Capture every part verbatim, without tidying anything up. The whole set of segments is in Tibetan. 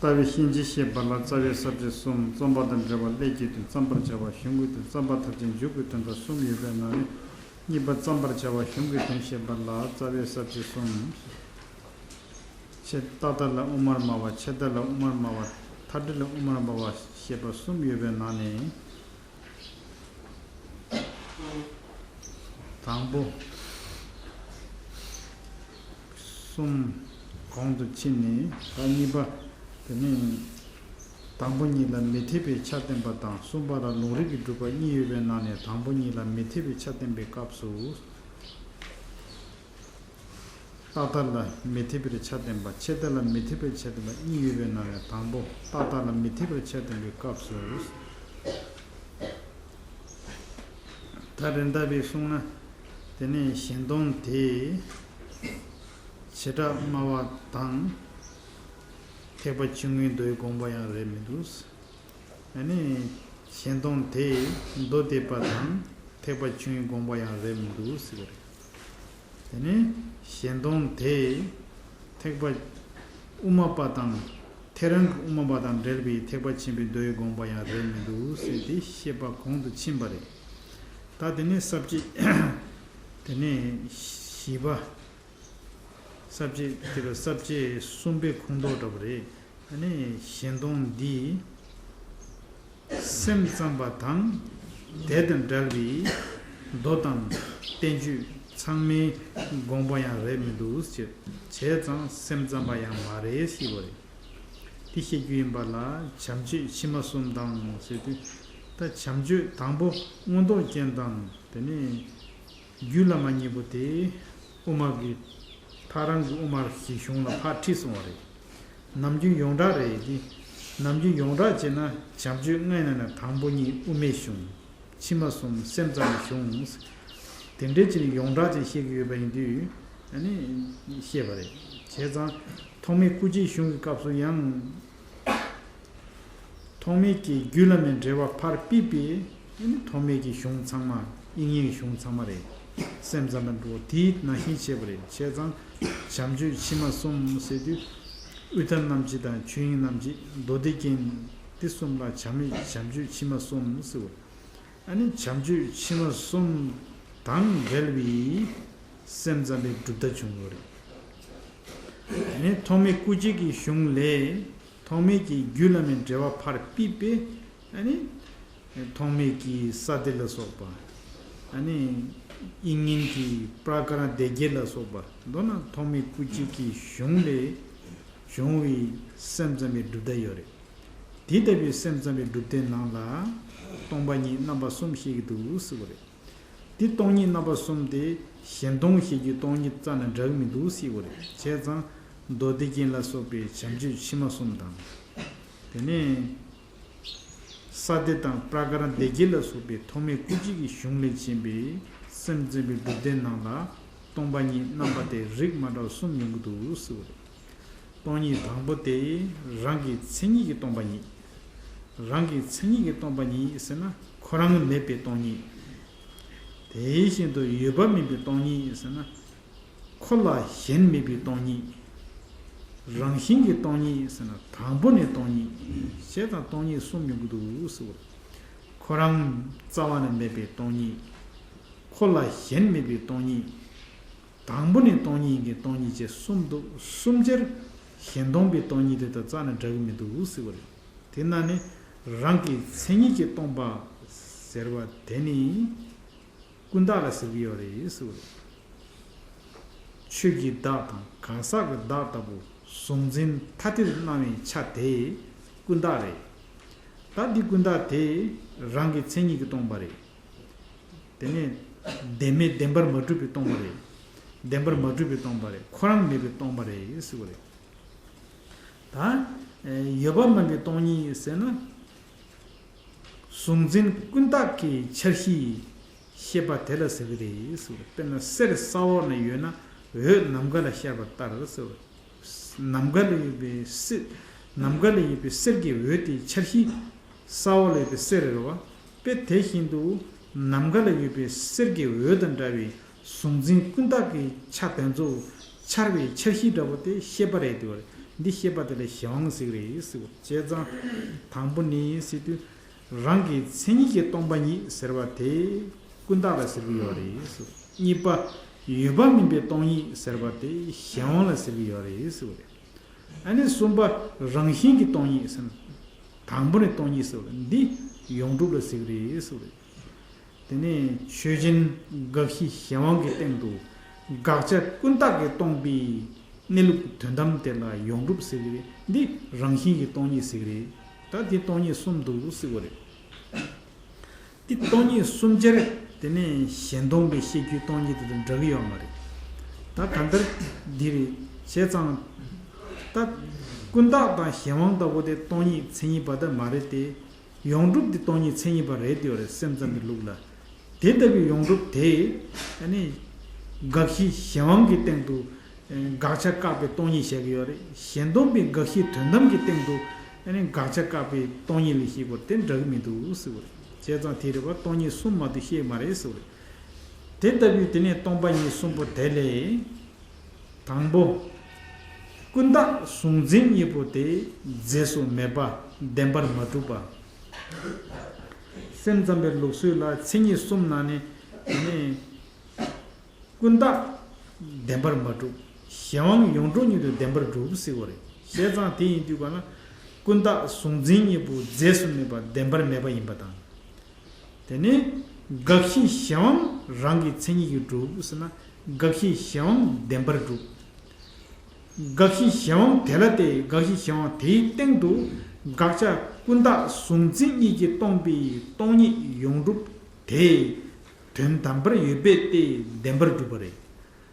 རྩ་བའི་གཤིན་རྗེ་བཤད་པ་ལ་རྩ་བའི་ས་བཅད་གསུམ། རྩོམ་པ་དང་འབྲེལ་བ་ཀླད་ཀྱི་དོན། བརྩམ་པར་བྱ་བ་གཞུང་གི་དོན། བརྩམ་པ་ཐམས་ཅད་འཇུག་གི་དོན་དང་གསུམ་ཡོད་པའི་ནང་ནས། གཉིས་པ་བརྩམ་པར་བྱ་བ་གཞུང་གི་དོན་བཤད་པ་ལ་རྩ་བའི་ས་བཅད་གསུམ། ཆད་རྟག་མཐའ་ལ་དབུ་མར་སྨྲ་བ། ཆད་མཐའ་ལ་དབུ་མར་སྨྲ་བ། མཐའ་འབྲས་ལ་དབུ་མར་སྨྲ་བ་ཞེས་པ་གསུམ་ཡོད་པའི་ནང་ནས། དང་པོ་གསུམ་གོང་དུ་ཕྱིན་ནས། ད་གཉིས་པ་དེ་ནི། དང་པོ་གཉིས་ལ་མི་འཐད་པའི་ཆ་བསྟན་པ་དང་། གསུམ་པ་ལ་ལུང་རིགས་ཀྱི་སྒྲུབ་པ་གཉིས་ཡོད་པའི་ནང་ནས། དང་པོ་གཉིས་ལ་མི་འཐད་པའི་ཆ་བསྟན་པའི་སྐབས་སུ། རྟག་མཐའ་ལ་མི་འཐད་པའི་ཆ་བསྟན་པ། ཆད་མཐའ་ལ་མི་འཐད་པའི་ཆ་བསྟན་པ་གཉིས་ཡོད་པའི་ནང་ནས། དང་པོ་རྟག་མཐའ་ལ་མི་འཐད་པའི་ཆ་བསྟན་པའི་སྐབས་སུ། ད་རེད། ད་བས་གསུངས་ན། དེ་ནས་གཞན་སྟོང་དེ་བྱེ་བྲག་སྨྲ་བ་དང་། ཐེག་པ་ཆུང་ངུའི་མདོའི་དགོངས་པ་ཡང་རེད་མི་འདུག་ཨ་ནི་གཞན་སྟོང་དེ་མདོ་སྡེ་པ་དང་ཐེག་པ་ཆུང་ངུའི་དགོངས་པ་ཡང་རེད་མི་འདུག་ཟེར་བ་རེད། དེ་ནས་གཞན་སྟོང་དེ་ཐེག་པ་དབུ་མ་པ་དང་། ཐལ་རང་གི་དབུ་མ་པ་དང་འབྲེལ་བའི་ཐེག་པ་ཆེན་པོའི་མདོའི་དགོངས་པ་ཡང་རེད་མི་འདུག་ཟེར་ཏེ་བཤད་པ་གོང་དུ་ཕྱིན་པ་རེད། ད་དེ་ནས་ས་བཅད། དེ་ནས་བཞི་པ། ས་བཅད་དེ་ལ་ས་བཅད་གསུམ་པའི་ཁུངས་གཏོགས་འདྲ་པོ་རེད། ཨ་ནི་གཞན་སྟོང་འདི་སེམས་ཙམ་པ་དང་། དེ་དང་འབྲེལ་བའི་མདོ་དང་བསྟན་བཅོས་ཚང་མའི་དགོངས་པ་ཡང་རེད་མི་འདུག་ཅེས། བྱས་ཙང་སེམས་ཙམ་པ་ཡང་མ་རེད་ཞེས་པ་རེད། དེ་བཤད་རྒྱུ་ཡིན་པ་ལ་བྱམས་ཆོས་ཕྱི་མ་གསུམ་དང་ཟེར་དུས། ད་བྱམས་ཆོས་དང་པོ་མངོན་རྟོགས་རྒྱན་དང་། དེ་ནས་རྒྱུད་བླ་མ་གཉིས་པོ་དེ་དབུ་མ་གི། ཐལ་རང་གི་དབུ་མ་གི་གཞུང་ལ་ཕར་ཁྲིད་སོང་བ་རེད། ནམ་རྒྱུན་ཡོངས་གྲགས་རེད་དེ། ནམ་རྒྱུན་ཡོངས་གྲགས་བྱས་ན་བྱམས་ཆོས་ལྔའི་ནང་ནས་དང་པོ་གཉིས་དབུ་མའི་གཞུང་། ཕྱི་མ་གསུམ་སེམས་ཙམ་པའི་གཞུང་། དེ་འདྲའི་ཅིག་ཡོངས་གྲགས་ཅིག་བཤད་ཀྱི་ཡོད་པ་ཡིན་དུས། ཨ་ནི་བཤད་པ་རེད། བྱས་ཙང་ཐོགས་མེད་སྐུ་སྐྱེའི་གཞུང་གི་སྐབས་སུ་ཡང་། ཐོགས་མེད་ཀྱི་རྒྱུད་བླ་མའི་འགྲེལ་པ་ཕར་ཕུད་པའི། ཨ་ནི་ཐོགས་མེད་ཀྱི་གཞུང་ཚང་མ། དབྱིག་གཉེན་གྱི་གཞུང་ཚང་མ་རེད། སེམས་ཙམ་པའི་འགྲོ་དེའི་ནང་བཞིན་བྱས་པ་རེད། བྱས་ཙང་བྱམས་ཆོས་ཕྱི་མ་གསུམ་ཟེར་དུས། དབུས་མཐའ་རྣམ་འབྱེད་དང་ཆོས་དབྱིངས་རྣམ་འབྱེད། མདོ་སྡེ་རྒྱན། དེ་གསུམ་ལ་བྱམས་བྱམས་ཆོས་ཕྱི་མ་གསུམ་ཟེར་བ། ཨ་ནི་བྱམས་ཆོས་ཕྱི་མ་གསུམ་དང་འབྲེལ་བའི་སེམས་ཙམ་པའི་གྲུབ་མཐའ་བྱུང་ཡོད་རེད། དེ་ནས་ཐོགས་མེད་སྐུ་སྐྱེ་གི་གཞུང་ལས། ཐོགས་མེད་ཀྱི་རྒྱུད་བླ་མའི་འགྲེལ་པ་ཕར་ཕུད་པས། ཨ་ནི་ཐོགས་མེད་ཀྱི་ས་ཏྭ་ལ་སོགས་པ། ཨ་ནི་དབྱིག་གཉེན་གྱི་པྲ་ཀ་ར་སྡེ་བརྒྱད་ལ་སོགས་པ་མདོར་ན་ཐོགས་མེད་སྐུ་སྐྱེ་གི་གཞུང་ལས་བྱུང་བའི་སེམས་ཙམ་པའི་གྲུབ་མཐའ་ཡོད་རེད། དེ་ལྟ་བུའི་སེམས་ཙམ་པའི་གྲུབ་མཐའི་ནང་ལ་སྟོང་པ་ཉིད་རྣམ་པ་གསུམ་བཤད་ཀྱི་འདུག་ཟེར་བ་རེད། འདི་སྟོང་ཉིད་རྣམ་པ་གསུམ་དེ་གཞན་སྟོང་ཞེས་བརྗོད་སྟོང་ཉིད་རྩ་ནས་འདྲ་གི་མི་འདུག་ཟེར་བ་རེད། བྱས་ཙང་མདོ་སྡེ་རྒྱན་ལ་སོགས་པའི་བྱམས་ཆོས་ཕྱི་མ་གསུམ་དང་། དེ་ནས་ས་ཏྭ་དང་པྲ་ཀ་ར་སྡེ་བརྒྱད་ལ་སོགས་པའི་ཐོགས་མེད་སྐུ་སྐྱེ་གི་གཞུང་ལས་བྱིན་པའི་སེམས་ཙམ་པའི་གྲུབ་མཐའི་ནང་ལ་སྟོང་པ་ཉིད་རྣམ་པ་དེ་རིགས་མ་འདྲ་བ་གསུམ་ཡོང་གི་འདུག་ཟེར་བ་རེད། སྟོང་ཉིད་དང་པོ་དེ་རང་གི་མཚན་ཉིད་ཀྱིས་སྟོང་པ་ཉིད། རང་གི་མཚན་ཉིད་ཀྱིས་སྟོང་པ་ཉིད་ཟེར་ན་ཁོ་རང་མེད་པའི་སྟོང་ཉིད། དེ་བཞིན་དུ་ཡོད་པ་མིན་པའི་སྟོང་ཉིད་ཟེར་ན་ཁོ་ལ་གཞན་མེད་པའི་སྟོང་ཉིད། རང་བཞིན་གྱིས་སྟོང་ཉིད་ཟེར་ན་དང་པོ་ནས་སྟོང་ཉིད། བྱས་ཙང་སྟོང་ཉིད་གསུམ་ཡོང་གི་འདུག་ཟེར་བ། ཁོ་རང་རྩ་བ་ནས་མེད་པའི་སྟོང་ཉིད། ཁོ་ལ་གཞན་མེད་པའི་སྟོང་ཉིད། དང་པོ་ནས་སྟོང་ཉིད་ཀྱི་སྟོང་ཉིད་ཅེས་གསུམ་འདུག་གསུམ་ཆར་གཞན་སྟོང་པའི་སྟོང་ཉིད་དེ་དང་རྩ་ནས་འདྲ་གི་མི་འདུག་ཟེར་བ་རེད། དེ་ན་ནི་རང་གི་མཚན་ཉིད་ཀྱིས་སྟོང་པ་ཟེར་བ་དེ་ནི་ཀུན་བརྟགས་ལ་ཟེར་གྱི་ཡོད་རེད་ཟེར་བ་རེད། ཆོས་ཀྱི་བདག་དང་གང་ཟག་གི་བདག་ལྟ་བུ་གཟུང་འཛིན་ཐ་དད་དུ་སྣང་བའི་ཆ་དེ་ཀུན་བརྟགས་རེད། ད་འདི་ཀུན་བརྟགས་དེ་རང་གི་མཚན་ཉིད་ཀྱིས་སྟོང་པ་རེད། དེ་ནས་བདེན་མེད་བདེན་པར་མ་གྲུབ་པས་སྟོང་པ་རེད། བདེན་པར་མ་གྲུབ་པས་སྟོང་པ་རེད། ཁོ་རང་མེད་པས་སྟོང་པ་རེད་ཟེར་བ་རེད། ད་ཡོད་པ་མིན་པའི་སྟོང་ཉིད་ཟེར་ན། གཟུང་འཛིན་ཀུན་བརྟགས་ཀྱི་འཆར་གཞིའི་ཤེས་པ་དེ་ལ་ཟེར་གྱི་རེད་ཟེར་བ་རེད། དཔེར་ན་གསེར་ས་འོག་ན་ཡོད་ན་འོད་ནམ་མཁའ་ལ་ཤར་བ་ལྟར་ཟེར་བ་རེད། ནམ་མཁའ་ལ་ཡོད་པའི་གསེར། ནམ་མཁའ་ལ་ཡོད་པའི་གསེར་གྱི་འོད་དེའི་འཆར་གཞི། ས་འོག་ལ་ཡོད་པའི་གསེར་རེད་བ། དཔེ་དེ་བཞིན་དུ་ནམ་མཁའ་ལ་ཡོད་པའི་གསེར་གྱི་འོད་དང་འདྲ་བའི་གཟུང་འཛིན་ཀུན་བརྟགས་ཀྱི་ཆ་དེ་ཚོ་འཆར་བའི་འཆར་གཞི་འདྲ་བོ་དེ་ཤེས་པ་རེད་དེ་བ་རེད། འདི་ཤེས་པ་དེ་ལ་གཞན་དབང་ཟེར་གི་རེད་ཟེར་བ། བྱས་ཙང་དང་པོ་ནི་ཟེར་དུས་རང་གི་མཚན་ཉིད་ཀྱིས་སྟོང་པ་ཉིད་ཟེར་བ་དེ་ཀུན་བརྟགས་ལ་ཟེར་གི་ཡོད་རེད་ཟེར། གཉིས་པ་ཡོད་པ་མིན་པའི་སྟོང་ཉིད་ཟེར་བ་དེ་གཞན་དབང་ལ་ཟེར་གི་ཡོད་རེད་ཟེར་བ་རེད། ཨ་ནི་གསུམ་པ་རང་བཞིན་གྱི་སྟོང་ཉིད་ཟེར་ན། དང་པོ་ནས་སྟོང་ཉིད་ཟེར་བ་འདི་ཡོངས་གྲུབ་ལ་ཟེར་གི་རེད་ཟེར་བ་རེད། དེ་ནས་ཆོས་ཅན་དགག་གཞི་གཞན་དབང་གི་སྟེང་དུ་དགག་བྱ་ཀུན་བརྟགས་ཀྱིས་སྟོང་པའི་གནས་ལུགས་དོན་དམ་དེ་ལ་ཡོངས་གྲུབ་ཟེར་གི་རེད། འདི་རང་བཞིན་གྱི་སྟོང་ཉིད་ཟེར་གི་རེད། ད་འདི་སྟོང་ཉིད་གསུམ་འདུག་ཟེར་བ་རེད། འདི་སྟོང་ཉིད་གསུམ་ཆར་དེ་ནས་གཞན་སྟོང་པའི་ཤེས་རྒྱུད་སྟོང་ཉིད་དེ་དང་འདྲ་གི་ཡོད་མ་རེད། ད་གང་ལྟར་འདི་རེད། བྱས་ཙང་ད་ཀུན་བརྟགས་དང་གཞན་དབང་ལྟ་བུ་དེ་སྟོང་ཉིད་མཚན་ཉིད་པ་ད་མ་རེད་དེ། ཡོངས་གྲུབ་དེ་སྟོང་ཉིད་མཚན་ཉིད་པ་རེད་དེ་ཡོད་རེད། སེམས་ཙམ་པའི་ལུགས་ལ། དེ་ལྟ་བུའི་ཡོངས་གྲུབ་དེ་ཨ་ནི་དགག་གཞི་གཞན་དབང་གི་སྟེང་དུ་དགག་བྱ་བཀག་པའི་སྟོང་ཉིད་བཤད་ཀྱི་ཡོད་རེད། གཞན་སྟོང་པའི་དགག་གཞི་དོན་དམ་གྱི་སྟེང་དུ་ཨ་ནི་དགག་བྱ་བཀག་པའི་སྟོང་ཉིད་ལ་བཤད་དགོས་དེ་འདྲ་གི་མི་འདུག་ཟེར་བ་རེད། བྱས་ཙང་དེ་རེད་བ། སྟོང་ཉིད་གསུམ་མ་གཏོགས་བཤད་མ་རེད་ཟེར་བ་རེད། དེ་ལྟ་བུའི་དེ་ནས་སྟོང་པ་ཉིད་གསུམ་པོ་དེ་ལས། དང་པོ། ཀུན་བརྟགས་གཟུང་འཛིན་གཉིས་པོ་དེ་རྫས་སུ་མེད་པ་བདེན་པར་མ་གྲུབ་པ། སེམས་ཙམ་པའི་ལུགས་སྲོལ་ལ་མཚན་ཉིད་གསུམ་ནང་ནས་དེ་ནས་ཀུན་བརྟགས་བདེན་པར་མ་གྲུབ། གཞན་དབང་ཡོངས་གྲུབ་ཉིད་དུ་བདེན་པར་གྲུབ་ཟེར་བ་རེད། བྱས་ཙང་དེ་ཡིན་དུས་ག་ན་ཀུན་བརྟགས་གཟུང་འཛིན་གཉིས་པོ་རྫས་སུ་མེད་པ་བདེན་པར་མེད་པ་ཡིན་པ་དང་། དེ་ནས་དགག་གཞི་གཞན་དབང་རང་གི་མཚན་ཉིད་ཀྱིས་གྲུབ་ཟེར་ན་དགག་གཞི་གཞན་དབང་བདེན་པར་གྲུབ། དགག་གཞི་གཞན་དབང་དེ་ལ་སྟེ་དགག་གཞི་གཞན་དབང་དེའི་སྟེང་དུ་དགག་བྱ་ཀུན་བརྟགས་གཟུང་འཛིན་གཉིས་ཀྱིས་སྟོང་པའི་སྟོང་ཉིད་ཡོངས་གྲུབ་དེ་དོན་དམ་པར་ཡོད་པས་ཏེ་བདེན་པར་གྲུབ་པ་རེད།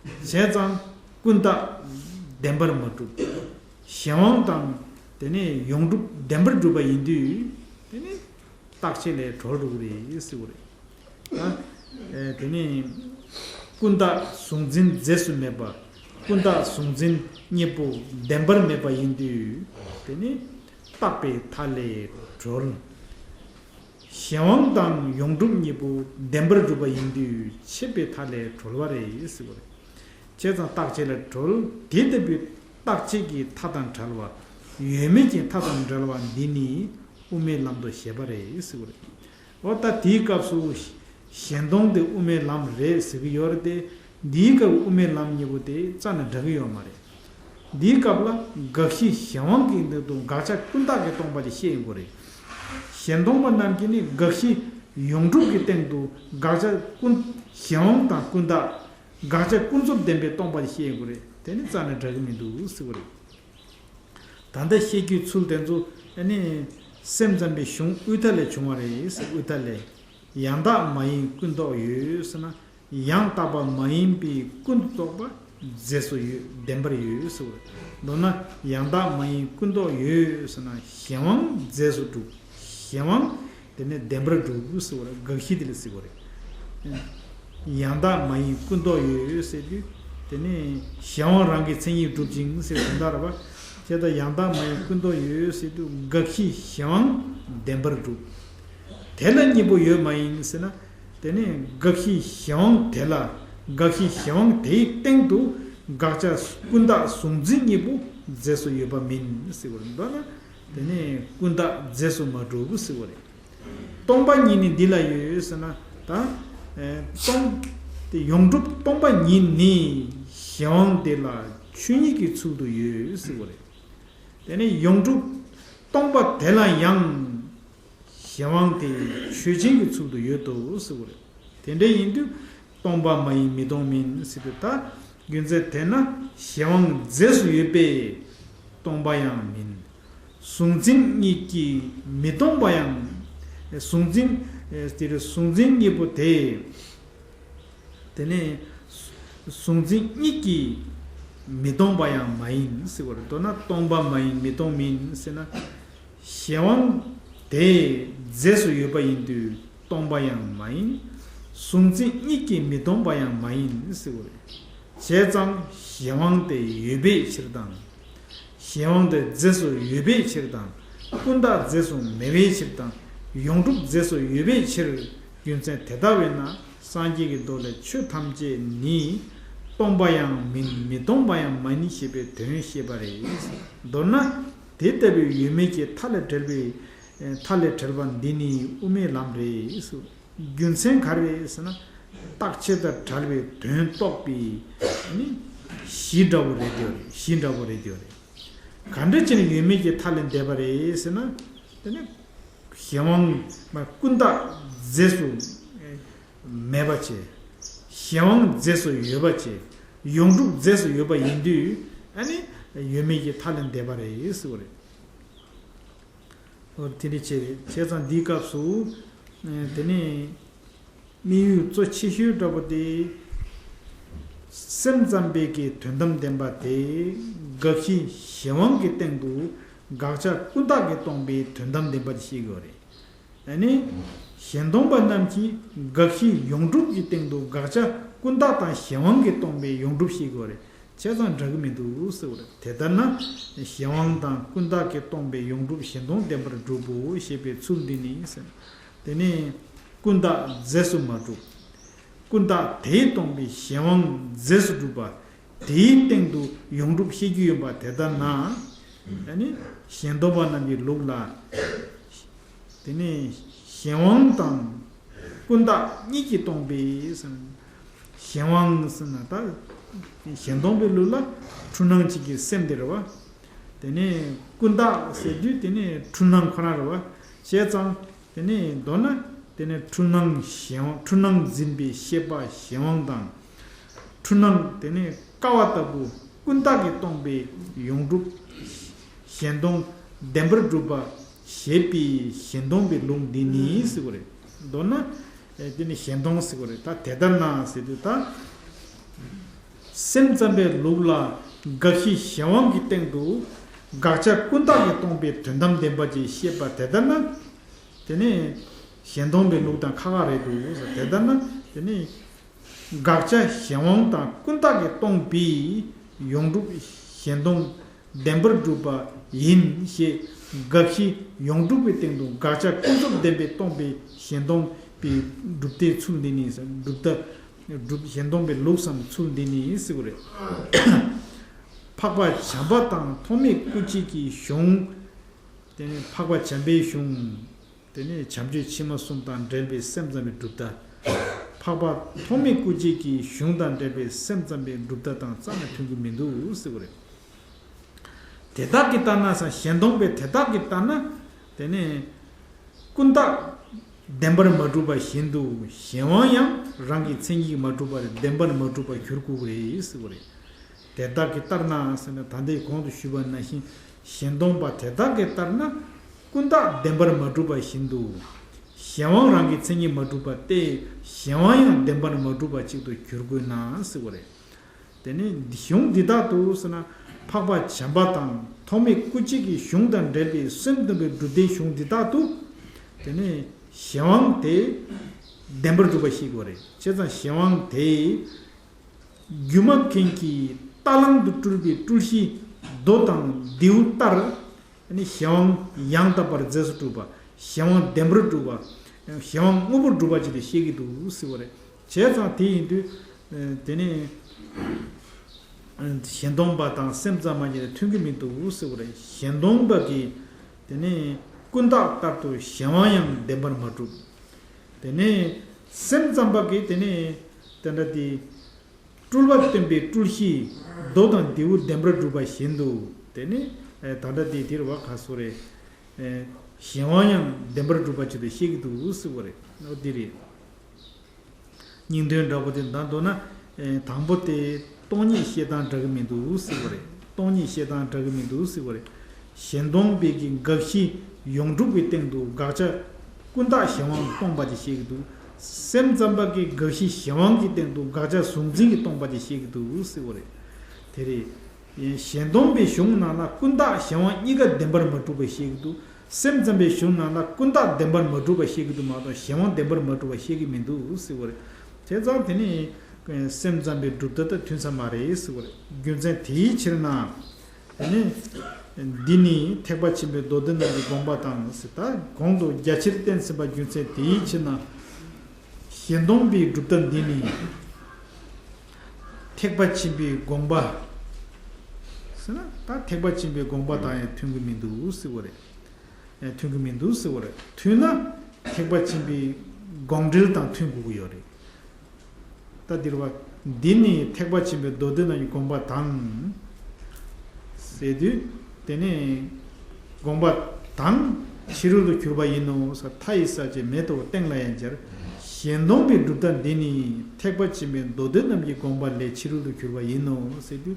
བྱས་ཙང་ཀུན་བརྟགས་བདེན་པར་མ་གྲུབ། གཞན་དབང་དང་དེ་ནས་ཡོངས་གྲུབ་བདེན་པར་གྲུབ་པ་ཡིན་དུས་དེ་ནི་རྟག་ཆད་ལས་གྲོལ་འགྲོ་གི་རེད་ཟེར་བ་རེད། ད་དེ་ནས་ཀུན་བརྟགས་གཟུང་འཛིན་རྫས་སུ་མེད་པ། ཀུན་བརྟགས་གཟུང་འཛིན་གཉིས་པོ་བདེན་པར་མེད་པ་ཡིན་དུས་དེ་ནི་རྟག་པའི་མཐའ་ལས་གྲོལ། གཞན་དབང་དང་ཡོངས་གྲུབ་གཉིས་པོ་བདེན་པར་གྲུབ་པ་ཡིན་དུས་ཆད་པའི་མཐའ་ལས་གྲོལ་བ་རེད་ཟེར་བ་རེད། བྱས་ཙང་རྟག་ཆད་ལས་གྲོལ། དེ་ལྟ་བུའི་རྟག་ཆད་ཀྱི་མཐའ་དང་བྲལ་བ། ཡོད་མེད་ཀྱི་མཐའ་དང་བྲལ་བ་འདི་ནི་དབུ་མའི་ལམ་དུ་བཞེད་པ་རེད་ཟེར་བ་རེད། འོ་ད་དེའི་སྐབས་སུ་གཞན་སྟོང་དེ་དབུ་མའི་ལམ་རེད་ཟེར་གྱི་ཡོད་རེད་དེ། འདིའི་སྐབས་དབུ་མའི་ལམ་གཉིས་པོ་དེ་རྩ་ནས་འདྲ་གི་ཡོད་མ་རེད། འདིའི་སྐབས་ལ་དགག་གཞི་གཞན་དབང་གི་སྟེང་དུ་དགག་བྱ་ཀུན་བརྟགས་ཀྱིས་སྟོང་པ་དེ་བཤད་ཡོང་གི་རེད། གཞན་སྟོང་པ་རྣམས་ཀྱིས་ནི་དགག་གཞི་ཡོངས་གྲུབ་ཀྱི་སྟེང་དུ་དགག་བྱ་ཀུན་གཞན་དབང་དང་ཀུན་བརྟགས། དགག་བྱ་ཀུན་རྫོབ་བདེན་པས་སྟོང་པ་དེ་བཤད་ཡོང་གི་རེད། དེ་ནི་རྩ་ནས་འདྲ་གི་མི་འདུག་ཟེར་བ་རེད། ད་ལྟ་བཤད་རྒྱུའི་ཚུལ་དེ་ཚོ་ཨ་ནི་སེམས་ཙམ་པའི་གཞུང་དབུས་མཐའ་ལས་བྱུང་བ་རེད་ཟེར། དབུས་མཐའ་ལས། ཡང་དག་མ་ཡིན་ཀུན་རྟོག་ཡོད་ཟེར་ན། ཡང་དག་པ་མ་ཡིན་པའི་ཀུན་ཏུ་རྟོག་པ་རྫས་སུ་ཡོད། བདེན་པར་ཡོད་ཟེར་བ། མདོར་ན་ཡང་དག་མ་ཡིན་ཀུན་རྟོག་ཡོད་ཟེར་ན་གཞན་དབང་རྫས་སུ་གྲུབ། གཞན་དབང་དེ་ནི་བདེན་པར་གྲུབ་ཟེར་བ་རེད། དགག་གཞི་དེ་ལ་ཟེར་བ་རེད། ཡང་དག་མ་ཡིན་ཀུན་རྟོག་ཡོད་ཟེར་དུས་དེ་ནི་གཞན་དབང་རང་གི་མཚན་ཉིད་གྲུབ་ཅིང་ཟེར་དོན་དག་རེད་པ། བྱས་ཙང་ཡང་དག་མ་ཡིན་ཀུན་རྟོག་ཡོད་ཟེར་དུས་དགག་གཞི་གཞན་དབང་བདེན་པར་གྲུབ། དེ་ལ་གཉིས་པོ་ཡོད་མ་ཡིན་ཟེར་ན། དེ་ནི་དགག་གཞི་གཞན་དབང་དེ་ལ། དགག་གཞི་གཞན་དབང་དེའི་སྟེང་དུ་དགག་བྱ་ཀུན་བརྟགས་གཟུང་འཛིན་གཉིས་པོ་རྫས་སུ་ཡོད་པ་མིན་ཟེར་བ་རེད། མདོར་ན་དེ་ནི་ཀུན་བརྟགས་རྫས་སུ་མ་གྲུབ་ཟེར་བ་རེད། སྟོང་པ་ཉིད་ནི་འདི་ལ་ཡོད་ཟེར་ན། ད་ཨེ་སྟོང་དེ་ཡོངས་གྲུབ་སྟོང་པ་ཉིད་ནི་གཞན་དབང་དེ་ལ་ཆོས་ཉིད་ཀྱི་ཚུལ་དུ་ཡོད་ཟེར་བ་རེད། དེ་ནི་ཡོངས་གྲུབ་སྟོང་པ་དེ་ལ་ཡང་གཞན་དབང་དེ་ཆོས་ཅན་གྱི་ཚུལ་དུ་ཡོད་དོ་ཟེར་བ་རེད། དེ་འདྲ་ཡིན་དུས་སྟོང་པ་མ་ཡིན་མི་སྟོང་མིན་ཟེར་དུས་ད་རྒྱུ་མཚན་དེས་ན་གཞན་དབང་རྫས་སུ་ཡོད་པས་སྟོང་པ་ཡང་མིན། གཟུང་འཛིན་གཉིས་ཀྱིས་མི་སྟོང་པ་ཡང་། གཟུང་འཛིན་དེ་རེད། གཟུང་འཛིན་གཉིས་པོ་དེ། དེ་ནས་གཟུང་འཛིན་གཉིས་ཀྱིས་མི་སྟོང་པ་ཡང་མ་ཡིན་ཟེར་བ་རེད། མདོར་ན་སྟོང་པ་མ་ཡིན་མི་སྟོང་མིན་ཟེར་ན། གཞན་དབང་དེ་རྫས་སུ་ཡོད་པ་ཡིན་དུས་སྟོང་པ་ཡང་མ་ཡིན། གཟུང་འཛིན་གཉིས་ཀྱིས་མི་སྟོང་པ་ཡང་མ་ཡིན་ཟེར་བ་རེད། བྱས་ཙང་གཞན་དབང་དེ་ཡོད་པའི་ཕྱིར་དང་། གཞན་དབང་དེ་རྫས་སུ་ཡོད་པའི་ཕྱིར་དང་། ཀུན་བརྟགས་རྫས་སུ་མེད་པའི་ཕྱིར་དང་། ཡོངས་གྲུབ་རྫས་སུ་ཡོད་པའི་ཕྱིར། རྒྱུ་མཚན་དེ་ལྟ་བས་ན་སངས་རྒྱས་ཀྱི་མདོ་ལས་ཆོས་ཐམས་ཅད་ནི་ སྟོང་པ་ཡང་མིན། མི་སྟོང་པ་ཡང་མ་ཡིན་ཞེས་པའི་དོན་བཤད་པ་རེད། མདོར་ན། དེ་ལྟ་བུའི་ཡོད་མེད་ཀྱི་མཐའ་ལས་བྲལ་བའི། མཐའ་ལས་བྲལ་བ་འདི་ནི་དབུ་མའི་ལམ་རེད། རྒྱུ་མཚན་ག་རེ་རེད་ཟེར་ན། རྟག་ཆད་དང་བྲལ་བའི་དོན་རྟོགས་པའི་ནི་གཞི་འདྲ་བོ་རེད་དེ་རེད། གཞི་འདྲ་བོ་རེད་དེ་རེད། ག་འདྲ་བྱས་ནས་ཡོད་མེད་ཀྱི་མཐའ་ལས་འདས་པ་རེད་ཟེར་ན། དེ་ནི་གཞན་དབང་མ་ཀུན་བརྟགས་རྫས་སུ་མེད་པ་བྱས། གཞན་དབང་རྫས་སུ་ཡོད་པ་བྱས། ཡོངས་གྲུབ་རྫས་སུ་ཡོད་པ་ཡིན་དུས། ཨ་ནི་ཡོད་མེད་ཀྱི་མཐའ་ལས་འདས་པ་རེད་ཟེར་བ་རེད། འོ་དེ་འདྲ་བྱས་རེད། བྱས་ཙང་འདིའི་སྐབས་སུ། ཨ་དེ་ནས་དམིགས་ཡུལ་གཙོ་ཆེ་ཤོས་འདྲ་པོ་དེ། སེམས་ཙམ་པའི་གི་དོན་དམ་བདེན་པ་དེ། དགག་གཞི་གཞན་དབང་གི་སྟེང་དུ་དགག་བྱ་ཀུན་བརྟགས་ཀྱིས་སྟོང་པའི་དོན་དམ་བདེན་པ་དེ་བཤད་ཀྱི་ཡོད་རེད། ཨ་ནི། གཞན་སྟོང་པ་རྣམས་ཀྱིས་དགག་གཞི་ཡོངས་གྲུབ་ཀྱི་སྟེང་དུ་དགག་བྱ་ཀུན་བརྟགས་དང་གཞན་དབང་གིས་སྟོང་པའི་ཡོངས་གྲུབ་བཤད་ཀྱི་ཡོད་རེད། བྱས་ཙང་འདྲ་གི་མི་འདུག་ཟེར་བ་རེད། དེ་ལྟར་ན། གཞན་དབང་དང་ཀུན་བརྟགས་ཀྱིས་སྟོང་པའི་ཡོངས་གྲུབ་གཞན་སྟོང་བདེན་པར་གྲུབ་བོ་ཞེས་པའི་ཚུལ་འདི་ནི་ཟེར། དེ་ནི། ཀུན་བརྟགས་རྫས་སུ་མ་གྲུབ། ཀུན་བརྟགས་དེས་སྟོང་པའི་གཞན་དབང་རྫས་སུ་གྲུབ་པ། དེའི་སྟེང་དུ་ཡོངས་གྲུབ་བཤད་རྒྱུ་ཡིན་པ་དེ་ལྟར་ན། ཨ་ནི་གཞན་སྟོང་པ་རྣམས་ཀྱི་ལུགས་ལ། དེ་ནི་གཞན་དབང་དང་ཀུན་བརྟགས་གཉིས་ཀྱིས་སྟོང་པའི་ཟེར། གཞན་དབང་ཟེར་ན་ད། གཞན་སྟོང་པའི་ལུགས་ལ་འཁྲུལ་སྣང་གཅིག་གི་སེམས་དེ་རེད་བ། དེ་ནས་ཀུན་བརྟགས་ཟེར་དུས་དེ་ནས་འཁྲུལ་སྣང་ཁོ་ན་རེད་བ། བྱས་ཙང་དེ་ནས་མདོར་ན་དེ་ནས་འཁྲུལ་སྣང་གཞན་དབང་འཁྲུལ་སྣང་འཛིན་པའི་ཤེས་པ་གཞན་དབང་དང་། འཁྲུལ་སྣང་དེ་ནས་ཀ་བ་ལྟ་བུ་ཀུན་བརྟགས་ཀྱིས་སྟོང་པའི་ཡོངས་གྲུབ་གཞན་སྟོང་བདེན་པར་གྲུབ་པ་ཞེས་པའི་གཞན་སྟོང་པའི་ལུགས་འདི་ནི་ཟེར་བ་རེད། མདོར་ན། ཨེ་དེ་ནི་གཞན་སྟོང་ཟེར་བ་རེད། ད་དེ་ལྟར་ན་ཟེར་དུས་ད། སེམས་ཙམ་པའི་ལུགས་ལ་དགག་གཞི་གཞན་དབང་གི་སྟེང་དུ་དགག་བྱ་ཀུན་བརྟགས་ཀྱིས་སྟོང་པའི་དོན་དམ་བདེན་པ་ཅིག་བཤད་པ་དེ་ལྟར་ན། དེ་ནི་གཞན་སྟོང་པའི་ལུགས་དང་ཁ་ཁ་རེད་འདུག་ཟེར། དེ་ལྟར་ན་དེ་ནི་དགག་བྱ་གཞན་དབང་དང་ཀུན་བརྟགས་ཀྱིས་སྟོང་པའི་ཡོངས་གྲུབ་གཞན་སྟོང་བདེན་པར་གྲུབ་པ་ཡིན་ཞེས་དགག་གཞི་ཡོངས་གྲུབ་ཀྱི་སྟེང་དུ་དགག་བྱ་ཀུན་རྫོབ་བདེན་པས་སྟོང་པའི་གཞན་སྟོང་པའི་གྲུབ་མཐའི་ཚུལ་འདི་ནི་གྲུབ་མཐའ་གྲུབ་གཞན་སྟོང་པའི་ལུགས་སམ་ཚུལ་འདི་ནི་ཟེར་བ་རེད། འཕགས་པ་བྱམས་པ་དང་ཐོགས་མེད་སྐུ་མཆེད་ཀྱི་གཞུང་། དེ་ནི་འཕགས་པ་བྱམས་པའི་གཞུང་། དེ་ནས་བྱམས་ཆོས་ཕྱི་མ་གསུམ་དང་འབྲེལ་བའི་སེམས་ཙམ་པའི་གྲུབ་མཐའ། འཕགས་པ་ཐོགས་མེད་སྐུ་མཆེད་ཀྱི་གཞུང་དང་འབྲེལ་བའི་སེམས་ཙམ་པའི་གྲུབ་མཐའ་དང་རྩ་ནས་མཐུན་གྱི་མི་འདུག་ཟེར་བ་རེད། དེ་དག་གི་ལྟར་ན་ཟེར་གཞན་སྟོང་པའི་དེ་དག་གི་ལྟར་ན། དེ་ནས་ཀུན་བརྟགས་བདེན་པར་མ་གྲུབ་པ་བཞིན་དུ་གཞན་དབང་ཡང་རང་གི་མཚན་ཉིད་མ་གྲུབ་པར་བདེན་པར་མ་གྲུབ་པར་གྱུར་དགོས་ཀྱི་རེད་ཟེར་བ་རེད། དེ་དག་གི་ལྟར་ན་ཟེར་ན་ད་ལྟའི་གོང་དུ་ཞུས་པ་ནང་བཞིན་གཞན་སྟོང་པ་དེ་དག་གི་ལྟར་ན་ཀུན་བརྟགས་བདེན་པར་མ་གྲུབ་པ་བཞིན་དུ་གཞན་དབང་རང་གི་མཚན་ཉིད་མ་གྲུབ་པ་སྟེ་གཞན་དབང་ཡང་བདེན་པར་མ་གྲུབ་པ་ཅིག་ཏུ་གྱུར་དགོས་ན་ཟེར་བ་རེད། དེ་ནས་གཞུང་འདི་དག་ཏུ་ཟེར་ན་འཕགས་པ་བྱམས་པ་དང་ཐོགས་མེད་སྐུ་མཆེད་ཀྱི་གཞུང་དང་འབྲེལ་བའི་སེམས་ཙམ་པའི་གྲུབ་མཐའི་གཞུང་འདི་དག་ཏུ་དེ་ནས་གཞན་དབང་དེ་བདེན་པར་གྲུབ་པ་ཞིག་དགོས་རེད། བྱས་ཙང་གཞན་དབང་དེ། སྒྱུ་མ་མཁན་གྱིས་རྟ་གླང་དུ་སྤྲུལ་པའི་སྤྲུལ་གཞི་མདོ་དང་མདེའུ་ལྟར། གཞན་དབང་ཡང་དག་པར་རྫས་སུ་གྲུབ་པ། གཞན་དབང་བདེན་པར་གྲུབ་པ། གཞན་དབང་དངོས་པོར་གྲུབ་པ་ཅིག་ཏུ་བཤད་ཀྱི་འདུག་ཟེར་བ་རེད། བྱས་ཙང་དེ་ཡིན་དུས། དེ་ནི། གཞན་སྟོང་པ་དང་སེམས་ཙམ་པ་གཉིས་ལ་མཐུན་གྱི་མི་འདུག་ཟེར་བ་རེད། གཞན་སྟོང་པ་གིས། དེ་ནི། ཀུན་བརྟགས་ལྟར་དུ་གཞན་དབང་ཡང་བདེན་པར་མ་གྲུབ། དེ་ནས་སེམས་ཙམ་པ་གིས་དེ་ནས་དེ་འདྲ་དེ་སྤྲུལ་པ་སྟོན་པའི་སྤྲུལ་གཞི་མདོ་དང་མདེའུ་བདེན་པར་གྲུབ་པ་བཞིན་དུ་དེ་ནས་ད་ལྟ་དེ་དེར་བ་ག་སོ་རེད། གཞན་དབང་ཡང་བདེན་པར་གྲུབ་པ་ཅིག་ཏུ་བཤད་ཀྱི་འདུག་ཟེར་བ་རེད། འོ་དེ་རེད། སྙིང་དོན་འདྲ་པོ་དེ་ད་མདོར་ན། ཨེ། དང་པོ་དེ་སྟོང་ཉིད་བཤད་སྟངས་འདྲ་གི་མི་འདུག་ཟེར་བ་རེད། སྟོང་ཉིད་བཤད་སྟངས་འདྲ་གི་མི་འདུག་ཟེར་བ་རེད། གཞན་སྟོང་པའི་གི་དགག་གཞི་ཡོངས་གྲུབ་ཀྱི་སྟེང་དུ་དགག་བྱ་ཀུན་བརྟགས་གཞན་དབང་སྟོང་པ་དེ་བཤད་ཀྱི་འདུག་སེམས་ཙམ་པ་གི་དགག་གཞི་གཞན་དབང་གི་སྟེང་དུ་དགག་བྱ་གཟུང་འཛིན་གྱིས་སྟོང་པ་དེ་བཤད་ཀྱི་འདུག་ཟེར་བ་རེད། དེ་རེད། གཞན་སྟོང་པའི་གཞུང་ནང་ལ་ཀུན་བརྟགས་གཞན་དབང་གཉིས་ཀ་བདེན་པར་མ་གྲུབ་པ་བཤད་ཀྱི་འདུག་སེམས་ཙམ་པའི་གཞུང་ནང་ལ་ཀུན་བརྟགས་བདེན་པར་མ་གྲུབ་པ་བཤད་ཀྱི་འདུག་མ་གཏོགས་གཞན་དབང་བདེན་པར་མ་གྲུབ་པ་བཤད་ཀྱི་མི་འདུག་ཟེར་བ་རེད། བྱས་ཙང་དེ་ནི་སེམས་ཙམ་པའི་གྲུབ་མཐའ་དང་མཐུན་ས་མ་རེད་ཟེར་བ་རེད། རྒྱུ་མཚན་དེའི་ཕྱིར་ན། དེ་ནི་འདི་ནི་ཐེག་པ་ཆེན་པོའི་མདོ་སྡེ་རྣམས་ཀྱི་དགོངས་པ་དང་ཟེར། ད་གོང་དུ་རྒྱ་ཆེར་བསྟན་ཟིན་པ་རྒྱུ་མཚན་དེའི་ཕྱིར་ན། གཞན་སྟོང་པའི་གྲུབ་མཐའ་འདི་ནི། ཐེག་པ་ཆེན་པོའི་དགོངས་པ་ཟེར་ན། ད་ཐེག་པ་ཆེན་པོའི་དགོངས་པ་དང་ཡང་མཐུན་གྱི་མི་འདུག་ཟེར་བ་རེད། ཡང་མཐུན་གྱི་མི་འདུག་ཟེར་བ་རེད། མཐུན་ན་ཐེག་པ་ཆེན་པོའི་དགོངས་འགྲེལ་དང་མཐུན་དགོས་ཀྱི་ཡོད་རེད། ད་འདིར་བ། འདི་ནི་ཐེག་པ་ཆེན་པོའི་མདོ་སྡེ་རྣམས་ཀྱི་དགོངས་པ་དང་། ཟེར་དུས། དེ་ནི་དགོངས་པ་དང་ཕྱི་རོལ་དུ་གྱུར་པ་ཡིན་ནོ། ས་མཐའ་ཡི་ས་བཅད་མེ་ཏོག་སྟེང་ལ་ཡང་སྦྱར། གཞན་སྟོང་པའི་གྲུབ་མཐའ་འདི་ནི་ཐེག་པ་ཆེན་པོའི་མདོ་སྡེ་རྣམས་ཀྱི་དགོངས་པ་ལས་ཕྱི་རོལ་དུ་གྱུར་པ་ཡིན་ནོ་ཟེར་དུས།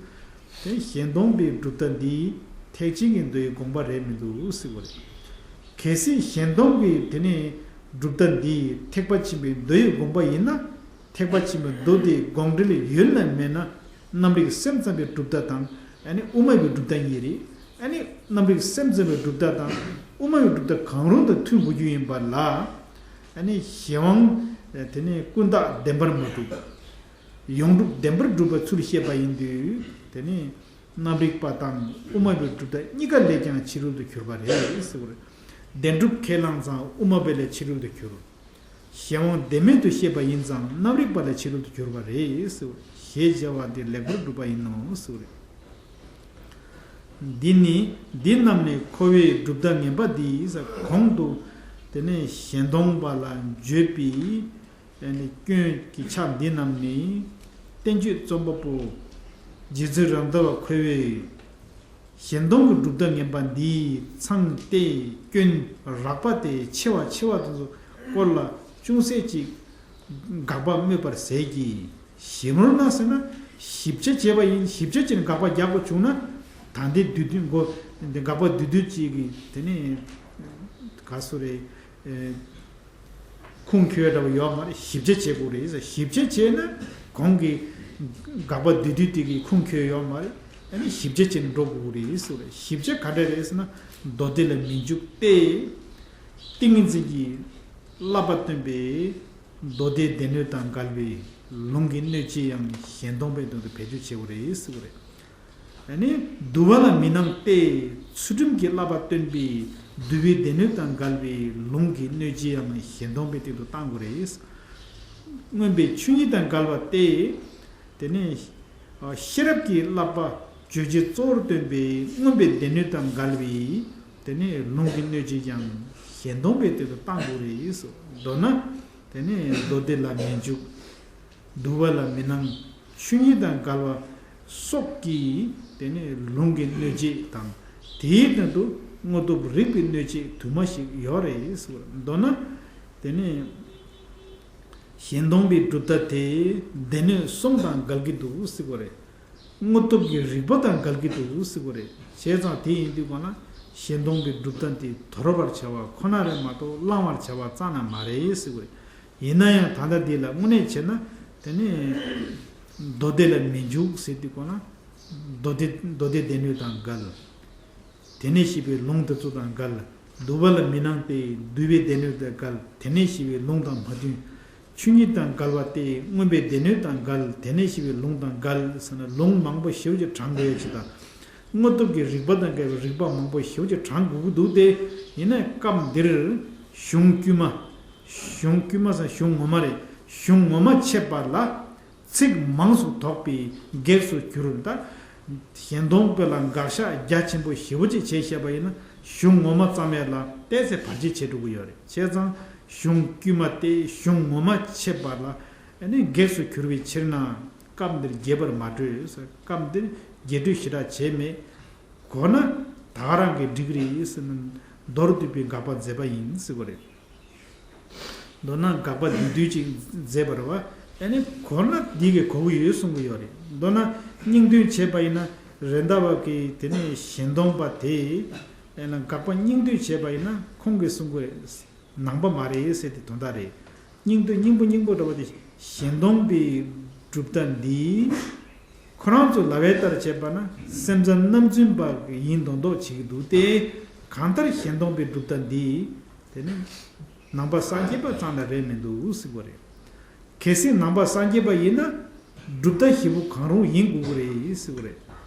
དེ་གཞན་སྟོང་པའི་གྲུབ་མཐའ་འདི་ཐེག་ཆེན་གྱི་མདོའི་དགོངས་པ་རེད་མི་འདུག་ཟེར་བ་རེད། གལ་སྲིད་གཞན་སྟོང་གི་དེ་ནི་གྲུབ་མཐའ་འདི་ཐེག་པ་ཆེན་པོའི་མདོའི་དགོངས་པ་ཡིན་ན། ཐེག་པ་ཆེན་པོའི་མདོ་དེའི་དགོངས་འགྲེལ་ཡོད་ན་མེད་ན། རྣམ་རིག་སེམས་ཙམ་པའི་གྲུབ་མཐའ་དང་། ཨ་ནི་དབུ་མ་པའི་གྲུབ་མཐའ་གཉིས་རེད། ཨ་ནི་རྣམ་རིག་སེམས་ཙམ་པའི་གྲུབ་མཐའ་དང་དབུ་མ་པའི་གྲུབ་མཐའ་གང་རུང་དང་མཐུན་དགོས་རྒྱུ་ཡིན་པ་ལ། ཨ་ནི་གཞན་དབང་དེ་ནི་ཀུན་བརྟགས་བདེན་པར་མ་གྲུབ། ཡོངས་གྲུབ་བདེན་པར་གྲུབ་པའི་ཚུལ་བཤད་པ་ཡིན་དུས། དེ་ནི་རྣམ་རིག་པ་དང་དབུ་མ་པའི་གྲུབ་མཐའ་གཉིས་ཀ་ལས་ཀྱང་ཕྱི་རོལ་དུ་གྱུར་པ་རེད་ཟེར་བ་རེད། བདེན་གྲུབ་ཁས་བླངས་ཙང་དབུ་མ་པའི་ལས་ཕྱི་རོལ་དུ་གྱུར། གཞན་དབང་བདེན་མེད་དུ་བཤད་པ་ཡིན་ཙང་རྣམ་རིག་པ་ལས་ཕྱི་རོལ་དུ་གྱུར་པ་རེད་ཟེར། ཞེས་བྱ་བ་འདི་ལེགས་པར་གྲུབ་པ་ཡིན་ནོ་ཟེར། འདི་ནི་འདི་རྣམས་ནི་འཁོར་བའི་གྲུབ་མཐའ་ངན་པ་འདི་ཟེར། གོང་དུ་དེ་ནས་གཞན་སྟོང་པ་ལ་བརྗོད་པའི་དེ་ནི་སྐྱོན་གྱི་ཆ་འདི་རྣམས་ནི། བསྟན་བཅོས་རྩོམ་པ་པོ་རྗེ་བཙུན་རབ་འབྱམས་པ་ཁོ་བོས། གཞན་སྟོང་གི་གྲུབ་མཐའ་ངན་པ་འདིའི་ཚང་སྟེ་སྐྱོན་རགས་པ་དེ་ཆེ་བ་ཆེ་བ་དེ་ཚོ་སྐོར་ལ་ཅུང་ཟད་ཅིག་དགག་པ་སྨོས་པར་ཟད་ཀྱི། ཞིབ་མོར་ན་ཟེར་ན། ཞིབ་ཆ་བྱས་པ་ཡིན། ཞིབ་ཆ་བྱས་ནས་དགག་པ་རྒྱག་དགོས་བྱུང་ན། ད་ལྟའི་བསྡུས་དོན་གོ། འདི་དགག་པ་བསྡུས་དོན་གཅིག་གི་དེ་ནི་ག་སུ་རེད། ཁུངས་འཁྱོལ་འདྲ་བ་ཡོད་མ་རེད། ཞིབ་ཆ་བྱེད་དགོས་རེད། ཞིབ་ཆ་བྱས་ན་གོང་གི་དགག་པ་བསྡུས་དུས་དེ་གི་ཁུངས་འཁྱོལ་ཡོད་མ་རེད། ཨ་ནི་ཞིབ་ཆ་བྱས་ནས་འགྲོ་དགོས་རེད་ཟེར་བ་རེད། ཞིབ་ཆ་ག་འདྲ་རེད་ཟེར་ན། མདོ་སྡེ་ལ་མི་འཇུག་སྟེ། ཏིང་ངེ་འཛིན་གྱི་བསླབ་པ་སྟོན་པའི་མདོ་སྡེའི་སྡེ་སྣོད་དང་འགལ་བའི་ལུང་གི་གནོད་བྱེད་ཡང་གཞན་སྟོང་པའི་དོན་དུ་བེད་སྤྱོད་བྱེད་དགོས་རེད་ཟེར་བ་རེད། ཨ་ནི་བསྡུ་བ་ལ་མི་སྣང་སྟེ། ཚུལ་ཁྲིམས་ཀྱི་བསླབ་པ་སྟོན་པའི་བསྡུ་བའི་སྡེ་སྣོད་དང་འགལ་བའི་ལུང་གི་གནོད་བྱེད་ཡང་གཞན་སྟོང་པའི་སྟེང་དུ་བཏང་དགོས་རེད། མངོན་པའི་ཆོས་ཉིད་དང་འགལ་བ་སྟེ། དེ་ནས་ཤེས་རབ་ཀྱི་བསླབ་པ་རྗོད་བྱེད་གཙོ་བོར་སྟོན་པའི་མངོན་པའི་སྡེ་སྣོད་དང་འགལ་བའི་དེ་ནས་ལུང་གི་གནོད་བྱེད་ཀྱང་གཞན་སྟོང་པའི་སྟེང་དུ་བཏང་དགོས་རེད། མདོར་ན། དེ་ནས་མདོ་སྡེ་ལ་མི་འཇུག་བསྡུ་བ་ལ་མི་སྣང་། ཆོས་ཉིད་དང་འགལ་བ་སོགས་ཀྱི་དེ་ནས་ལུང་གི་གནོད་བྱེད་དང་། དེའི་སྟེང་དུ་དངོས་སྟོབས་རིགས་པའི་གནོད་བྱེད་དུ་མ་ཞིག་ཡོད་རེད་ཟེར་བ། མདོར་ན། དེ་ནས་གཞན་སྟོང་པའི་གྲུབ་མཐའ་དེ་སྡེ་སྣོད་གསུམ་དང་འགལ་གྱི་འདུག་ཟེར་བ་རེད། དངོས་སྟོབས་ཀྱི་རིགས་པ་དང་འགལ་གྱི་འདུག་ཟེར་བ་རེད། བྱས་ཙང་དེ་ཡིན་དུས་གང་ལ་གཞན་སྟོང་པའི་གྲུབ་མཐའ་དེ་དོར་བར་བྱ་བ་ཁོ་ན་རེད་མ་གཏོགས་བླང་བར་བྱ་བ་རྩ་ནས་མ་རེད་ཟེར་བ་རེད། ཡིན་ན་ཡང་ད་ལྟ་འདི་ལ་དངོས་གནས་བྱས་ན། དེ་ནི་མདོ་སྡེ་ལ་མི་འཇུག་ཟེར་དུས་གང་ལ། མདོ་སྡེ་མདོ་སྡེ་སྡེ་སྣོད་དང་འགལ། དེ་ནས་ཞེས་པའི་ལུང་དེ་ཚོ་དང་འགལ། བསྡུ་བ་ལ་མི་སྣང་སྟེ་བསྡུ་བའི་སྡེ་སྣོད་དང་འགལ། དེ་ནས་ཞེས་པའི་ལུང་དང་མ་མཐུན། ཆོས་ཉིད་དང་འགལ་བ་སྟེ་མངོན་པའི་སྡེ་སྣོད་དང་འགལ། དེ་ནས་ཞེས་པའི་ལུང་དང་འགལ་ཟེར་ན་ལུང་མང་པོ་ཞེ་པོ་ཅིག་བགྲང་དགོས་ཡ་ཅིག་དང་། དངོས་སྟོབས་ཀྱི་རིགས་པ་དང་འགལ་བའི་རིགས་པ་མང་པོ་ཞེ་པོ་ཅིག་བགྲང་དགོས་ཀྱི་འདུག་སྟེ། ཡིན་ན་སྐབས་འདིར་གཞུང་དཀྱུས་མ། གཞུང་དཀྱུས་མ་ཟེར་གཞུང་ངོ་མ་རེད། གཞུང་ངོ་མ་འཆད་པ་ལ། ཚིག་མང་སུ་དོགས་པའི་གེགས་སུ་གྱུར། ད་གཞན་སྟོང་པོ་ལ་དགག་བཞག་རྒྱ་ཆེན་པོ་ཞེ་པོ་ཅིག་བྱས་བཤད་པ་ཡིན་ན་གཞུང་ངོ་མ་ཙམ་ཡང་ལ་ཏོག་ཙམ་བར་ཆད་བྱེད་འགྲོ་གི་ཡོད་རེད། བྱས་ཙང་གཞུང་དཀྱུས་མ་སྟེ་གཞུང་ངོ་མ་འཆད་པ་ལ་ཨ་ནི་གེགས་སུ་གྱུར་པའི་ཕྱིར་ན་སྐབས་འདིར་རྒྱས་པར་མ་སྤྲོས། སྐབས་འདིར་རྒྱས་སྤྲོས་ཞེ་དྲག་བྱས་མེད། གོ་ན་ད་ག་རང་གིས་འགྲིག་གི་རེད་ཟེར་ན་མདོར་བསྡུས་པའི་དགག་པ་མཛད་པ་ཡིན་ཟེར་གི་རེད། མདོར་ན་དགག་པ་འདི་དུས་གཅིག་མཛད་པ་རེད་བ། ཨ་ནི་གོ་ན་འདི་གི་གོ་གི་ཡོད་གསུང་གི་ཡོད་རེད། མདོར་ན་སྙིང་དོན་བྱས་པ་ཡིན་ན་རེད་མདའ་བ་གི་དེ་ནས་གཞན་སྟོང་པ་དེ། ཨ་ནི་དགག་པ་སྙིང་དོན་བྱས་པ་ཡིན་ན་ཁོང་གིས་གསུང་གི་རེད། ནང་པ་མ་རེད་ཟེར་དེ་དོན་དག་རེད། སྙིང་དོན་སྙིང་པོ་སྙིང་པོ་འདྲ་བ་དེ་གཞན་སྟོང་པའི་གྲུབ་མཐའ་འདི། ཁོ་རང་ཚོ་ལབ་པ་ལྟར་བྱས་པ་ན་སེམས་ཙམ་རྣམ་རྫུན་པ་ཡིན་མདོག་མདོག་བྱེད་ཀྱི་འདུག་སྟེ། གང་ལྟར་གཞན་སྟོང་པའི་གྲུབ་མཐའ་འདི། དེ་ནི་ནང་པ་སངས་རྒྱས་པ་ཙམ་ལ་རེད་མི་འདུག་ཟེར་བ་རེད། གལ་སྲིད་ནང་པ་སངས་རྒྱས་པ་ཡིན་ན་གྲུབ་མཐའ་བཞི་པོ་གང་རུང་ཡིན་དགོས་ཀྱི་རེད་ཟེར་བ་རེད།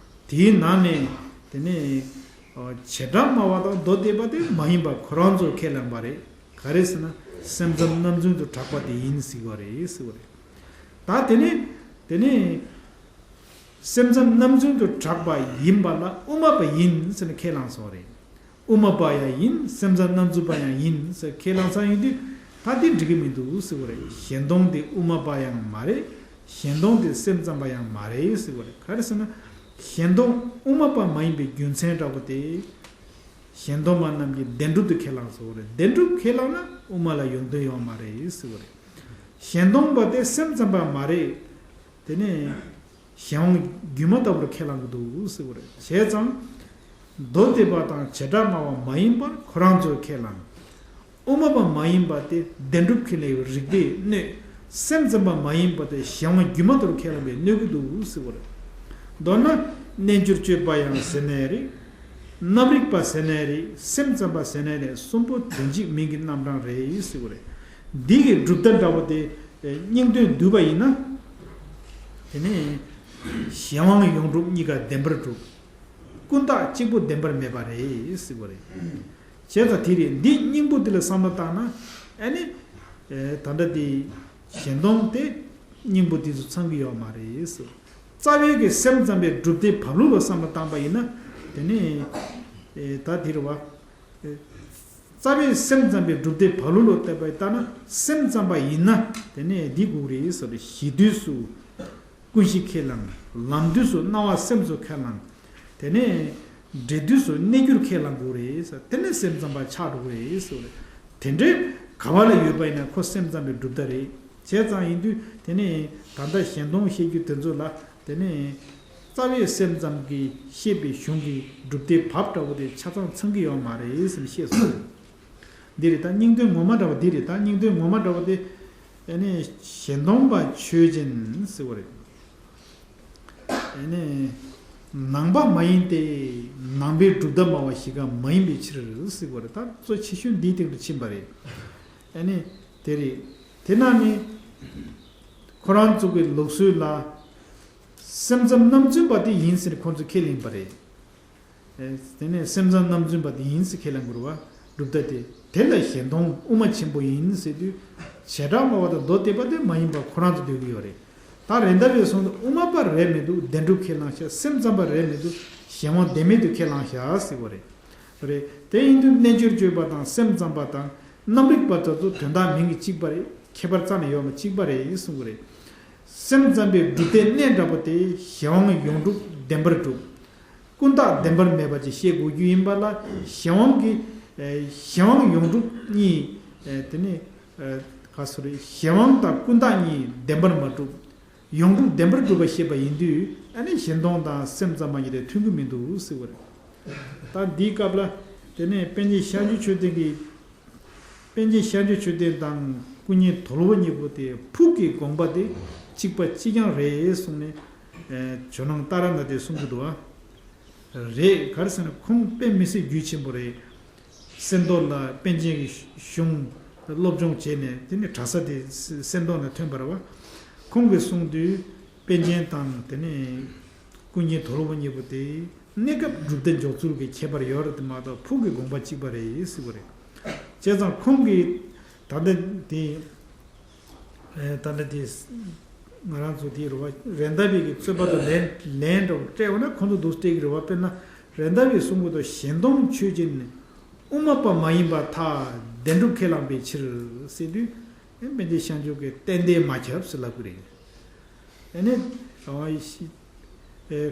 དེའི་ནང་ནས་དེ་ནས་བྱེ་བྲག་སྨྲ་བ་དང་མདོ་སྡེ་པ་དེ་མ་ཡིན་པ་ཁོ་རང་ཚོས་ཁས་ལེན་པ་རེད། ག་རེ་ཟེར་ན་སེམས་ཙམ་རྣམ་རྫུན་དུ་གྲགས་པ་དེ་ཡིན་ཟེར་བ་རེད་ཟེར་བ་རེད། ད་དེ་ནས་དེ་ནས། སེམས་ཙམ་རྣམ་རྫུན་དུ་གྲགས་པ་ཡིན་པ་ལ་དབུ་མ་པ་ཡིན་ཟེར་ནས་ཁས་བླངས་སོང་བ་རེད། དབུ་མ་པ་ཡང་ཡིན། སེམས་ཙམ་རྣམ་རྫུན་པ་ཡང་ཡིན་ཟེར་ཁས་བླངས་ཚར་ཡོང་དུས། ད་དེ་འགྲིག་གི་མི་འདུག་ཟེར་བ་རེད། གཞན་སྟོང་དེ་དབུ་མ་པ་ཡང་མ་རེད། གཞན་སྟོང་དེ་སེམས་ཙམ་པ་ཡང་མ་རེད་ཟེར་བ་རེད། ག་རེ་ཟེར་ན། གཞན་སྟོང་དབུ་མ་པ་མ་ཡིན་པའི་རྒྱུ་མཚན་འདྲ་བོ་དེ། གཞན་སྟོང་པ་རྣམས་ཀྱིས་བདེན་གྲུབ་ཏུ་ཁས་བླངས་སོང་བ་རེད། བདེན་གྲུབ་ཁས་བླངས་ན་དབུ་མ་ལ་ཡོང་དོན་ཡོད་མ་རེད་ཟེར་བ་རེད། གཞན་སྟོང་པ་དེ་སེམས་ཙམ་པ་མ་རེད། དེ་ནས་གཞན་དབང་སྒྱུ་མ་ལྟ་བུར་ཁས་བླངས་ཀྱི་འདུག་ཟེར་བ་རེད། བྱས་ཙང་། མདོ་སྡེ་པ་དང་བྱེ་བྲག་སྨྲ་བ་མ་ཡིན་པར་ཁོ་རང་ཚོས་ཁས་བླངས། དབུ་མ་པ་མ་ཡིན་པ་དེ་བདེན་གྲུབ་ཁས་ལེན་པའི་རིགས་པས་གནོད། སེམས་ཙམ་པ་མ་ཡིན་པ་དེ་གཞན་དབང་སྒྱུ་མ་ལྟ་བུར་ཁས་བླངས་པས་གནོད་ཀྱི་འདུག་ཟེར་བ་རེད། མདོར་ན། རྣལ་འབྱོར་སྤྱོད་པ་ཡང་ཟེར་ནའི་རེད། རྣམ་རིག་པ་ཟེར་ནའི་རེད། སེམས་ཙམ་པ་ཟེར་ནའི་རེད། གསུམ་པོ་དོན་གཅིག་མིང་གི་རྣམ་གྲངས་རེད་ཟེར་བ་རེད། འདི་གི་གྲུབ་མཐའ་འདྲ་བོ་དེ་སྙིང་དོན་བསྡུས་པ་ཡིན་ན། དེ་ནས་གཞན་དབང་ཡོངས་གྲུབ་གཉིས་ཀ་བདེན་པར་གྲུབ། ཀུན་བརྟགས་གཅིག་པུ་བདེན་པར་མེད་པ་རེད་ཟེར་བ་རེད། བྱས་ཙང་དེ་རེད། འདི་སྙིང་པོ་འདི་ལ་བསམ་བློ་བཏང་ན། ཨ་ནི། ཨེ། ད་ལྟ་དེ་གཞན་སྟོང་དེ་སྙིང་པོ་དེ་ཚོ་ཚང་གི་ཡོད་མ་རེད་ཟེར། རྩ་བའི་གི་སེམས་ཙམ་པའི་གྲུབ་མཐའི་བབ་ལུགས་ལ་བསམ་བློ་བཏང་པ་ཡིན་ན། དེ་ནི། ཨེ། ད་དེ་རེད་བ། ཨེ། རྩ་བའི་སེམས་ཙམ་པའི་གྲུབ་མཐའི་བབ་ལུགས་ལ་བལྟས་པ་ཡིན་ན། སེམས་ཙམ་པ་ཡིན་ན་དེ་ནི་འདི་དགོས་རེད་ཟེར། གཞི་དུས་སུ་ཀུན་གཞི་ཁས་བླངས། ལམ་དུས་སུ་སྣང་བ་སེམས་སུ་ཁས་བླངས། དེ་ནས་འབྲས་དུས་སུ་གནས་གྱུར་ཁས་བླངས་དགོས་རེད་ཟེར། དེ་ནས་སེམས་ཙམ་པ་ཆགས་འགྲོ་གི་རེད་ཟེར། དེ་འདྲའི་ག་བ་ལ་ཡོད་པ་ཡིན་ན་ཁོ་སེམས་ཙམ་པའི་གྲུབ་མཐའ་རེད། བྱས་ཙང་ཡིན་དུས་དེ་ནས་ད་ལྟ་གཞན་སྟོང་བཤད་རྒྱུ་དེ་ཚོ་ལ་དེ་ནས་རྩ་བའི་སེམས་ཙམ་གྱིས་བཤད་པའི་གཞུང་གི་གྲུབ་མཐའི་བབ་འདྲ་བོ་དེ་ཆ་ཚང་ཚང་གི་ཡོད་མ་རེད་ཟེར་ནས་བཤད་སོང་། འདི་རེད། ད་སྙིང་དོན་ངོ་མ་འདྲ་བ་འདི་རེད། ད་སྙིང་དོན་ངོ་མ་འདྲ་བ་དེ། ཨ་ནི་གཞན་སྟོང་པ་ཆོས་ཅན་ཟེར་བ་རེད། ཨ་ནི་ནང་པ་མ་ཡིན་ཏེ། ནང་པའི་གྲུབ་མཐའ་སྨྲ་བ་བཞི་ཀ་མ་ཡིན་པའི་ཕྱིར་ཟེར་བ་རེད། ད་གཙོ་ཆེ་ཤོས་འདིའི་སྟེང་དུ་ཕྱིན་པ་རེད། ཨ་ནི་དེ་རེད། དེ་ན་ནི་ཁོ་རང་ཚོ་གི་ལུགས་སྲོལ་ལ་སེམས་ཙམ་རྣམ་རྫུན་པ་དེ་ཡིན་ཟེར་ཁོང་ཚོས་ཁས་ལེན་པ་རེད། དེ་ནས་སེམས་ཙམ་རྣམ་རྫུན་པ་དེ་ཡིན་ཟེར་ཁས་ལེན་དགོས་རེད་བ། གྲུབ་མཐའ་དེ། དེ་ལ་གཞན་སྟོང་དབུ་མ་ཆེན་པོ་ཡིན་ཟེར་དུས། བྱེ་བྲག་སྨྲ་བ་དང་མདོ་སྡེ་པ་དེ་མ་ཡིན་པ་ཁོ་རང་ཚོ་འདོད་ཀྱི་ཡོད་རེད། ད་རེད་མདའ་བའི་གསུང་དུ་དབུ་མ་པ་རེད་མི་འདུག་བདེན་གྲུབ་ཁས་བླངས་ཤག་སེམས་ཙམ་པ་རེད་མི་འདུག་གཞན་དབང་བདེན་མེད་དུ་ཁས་བླངས་ཤག་ཟེར་བ་རེད། རེད། དེ་ཡིན་དུས་རྣལ་འབྱོར་སྤྱོད་པ་དང་སེམས་ཙམ་པ་དང་རྣམ་རིག་པ་དེ་ཚོ་དོན་དག་མིང་གི་གཅིག་པ་རེད། ཁྱད་པར་རྩ་ནས་ཡོད་མ་གཅིག་པ་རེད་གསུང་གི་རེད། སེམས་ཙམ་པའི་གྲུབ་མཐའི་གནད་འདྲ་པོ་དེ་གཞན་དབང་ཡོངས་གྲུབ་བདེན་པར་གྲུབ། ཀུན་བརྟགས་བདེན་པར་མེད་པ་ཅིག་བཤད་དགོས་རྒྱུ་ཡིན་པ་ལ། གཞན་དབང་གི། ཨེ། གཞན་དབང་ཡོངས་གྲུབ་གཉིས། ཨེ། དེ་ནི། ཨེ། ག་སོ་རེད། གཞན་དབང་དང་ཀུན་བརྟགས་གཉིས་བདེན་པར་མ་གྲུབ། ཡོངས་གྲུབ་བདེན་པར་གྲུབ་པ་བཤད་པ་ཡིན་དུས། ཨ་ནི་གཞན་སྟོང་དང་སེམས་ཙམ་པ་གཉིས་དེ་མཐུན་གྱི་མི་འདུག་ཟེར་བ་རེད། ད་འདིའི་སྐབས་ལ། དེ་ནས་པཎ་ཆེན་ཤཱཀྱ་མཆོག་ལྡན་གྱིས། པཎ་ཆེན་ཤཱཀྱ་མཆོག་ལྡན་དང་ཀུན་མཁྱེན་དོལ་པོ་གཉིས་པོ་དེ་ཕུགས་ཀྱི་དགོངས་པ་དེ་གཅིག་པ་གཅིག་རྐྱང་རེད་གསུངས་ནས། ཨེ། ཇོ་ནང་ཏཱ་ར་ནཱ་ཐས་གསུང་གི་འདུག་ཨ། རེད། ག་རེ་ཟེར་ན་ཁོང་དཔེ་མི་སྲིད་རྒྱུས་ཆེན་པོ་རེད། སེམས་རྟོགས་ལ་པཎ་ཆེན་གྱི་གཞུང་སློབ་སྦྱོང་བྱས་ནས། དེ་ནས་གྲྭ་ས་དེ་སེམས་རྟོགས་ལ་ཐོན་པ་རེད་བ། ཁོང་གིས་གསུངས་དུས་པཎ་ཆེན་དང་དེ་ནས་ཀུན་མཁྱེན་དོལ་པོ་གཉིས་པོ་དེ། གནས་སྐབས་གྲུབ་མཐའ་འཇོག་ཚུལ་གྱི་ཁྱད་པར་ཡོད་རེད་དེ་མ་གཏོགས་ཕུགས་ཀྱི་དགོངས་པ་གཅིག་པ་རེད་ཟེར་བ་རེད། བྱས་ཙང་ཁོང་གིས་ད་ལྟ་དེ། ཨེ། ད་ལྟ་དེ་ང་རང་ཚོ་དེ་རེད་བ། རེད་མདའ་བའི་གི་རྩོད་པ་དང་ལན་ལན་འདྲ་བོ་སྤྲད་འོ་ན་ཁོང་ཚོ་འདུག་སྤྲད་ཀྱི་རེད་བ། དཔེར་ན་རེད་མདའ་བའི་གསུང་གི་འདུག་གཞན་སྟོང་ཆོས་ཅན། དབུ་མ་པ་མ་ཡིན་པར་ཐལ། བདེན་གྲུབ་ཁས་བླངས་པའི་ཕྱིར་ཟེར་དུས། ཨེ། པཎ་ཆེན་ཤཱཀྱ་མཆོག་གིས་ཏན་ཏན་མ་ཁྱབ་ཟེར་ལབ་ཀྱི་རེད། ཨ་ནི། ཨེ།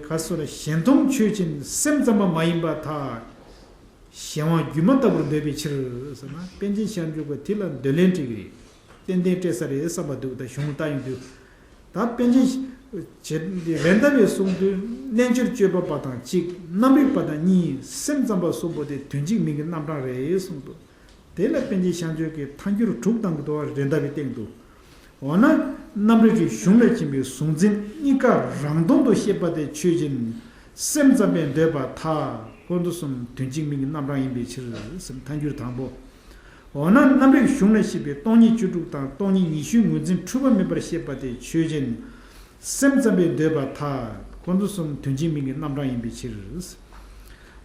ག་སོ་རེད། གཞན་སྟོང་ཆོས་ཅན། སེམས་ཙམ་པ་མ་ཡིན་པར་ཐལ། གཞན་དབང་སྒྱུ་མ་ལྟ་བུར་འདོད་པའི་ཕྱིར་ཟེར་ན། པཎ་ཆེན་ཤཱཀྱ་མཆོག་གིས་དེ་ལ་འདོད་ལན་སྤྲད་ཀྱི་རེད། ཏན་ཏན་སྤྲད་ས་རེད་བསམ་པ་འདུག་ད་གཞུང་ལྟ་ཡོང་དུས། ད་པཎ་ཆེན་རེད་མདའ་བའི་གསུང་དུས་རྣལ་འབྱོར་སྤྱོད་པ་པ་དང་གཅིག་རྣམ་རིག་པ་དང་གཉིས། སེམས་ཙམ་པ་གསུམ་པོ་དེ་དོན་གཅིག་མིང་གི་རྣམ་གྲངས་རེད་གསུངས་འདུག་དེ་ལ་པཎ་ཆེན་ཤཱཀྱ་མཆོག་གིས་ཐལ་འགྱུར་དྲུག་བཏང་གི་འདུག་བ། རེད་མདའ་བའི་སྟེང་དུ། འོ་ན། རྣམ་རིག་གི་གཞུང་ལས་མཁྱེན་པའི་གཟུང་འཛིན་གཉིས་ཀ་རང་སྟོང་དུ་ཤེས་པ་དེ་ཆོས་ཅན། སེམས་ཙམ་པས་འདོད་པར་ཐལ། ཁོང་དུ་གསུམ་དོན་གཅིག་མིང་གི་རྣམ་གྲངས་ཡིན་པའི་ཕྱིར་ཟེར། ཐལ་འགྱུར་དང་པོ། འོ་ན་རྣམ་རིག་གཞུང་ལས་བཤད་པའི་སྟོང་ཉིད་བཅུ་དྲུག་དང་སྟོང་ཉིད་ཉི་ཤུའི་ངོས་འཛིན་འཁྲུལ་པ་མེད་པར་བཤད་པ་དེ་ཆོས་ཅན། སེམས་ཙམ་པས་འདོད་པར་ཐལ། ཁོང་དུ་གསུམ་དོན་གཅིག་མིང་གི་རྣམ་གྲངས་ཡིན་པའི་ཕྱིར།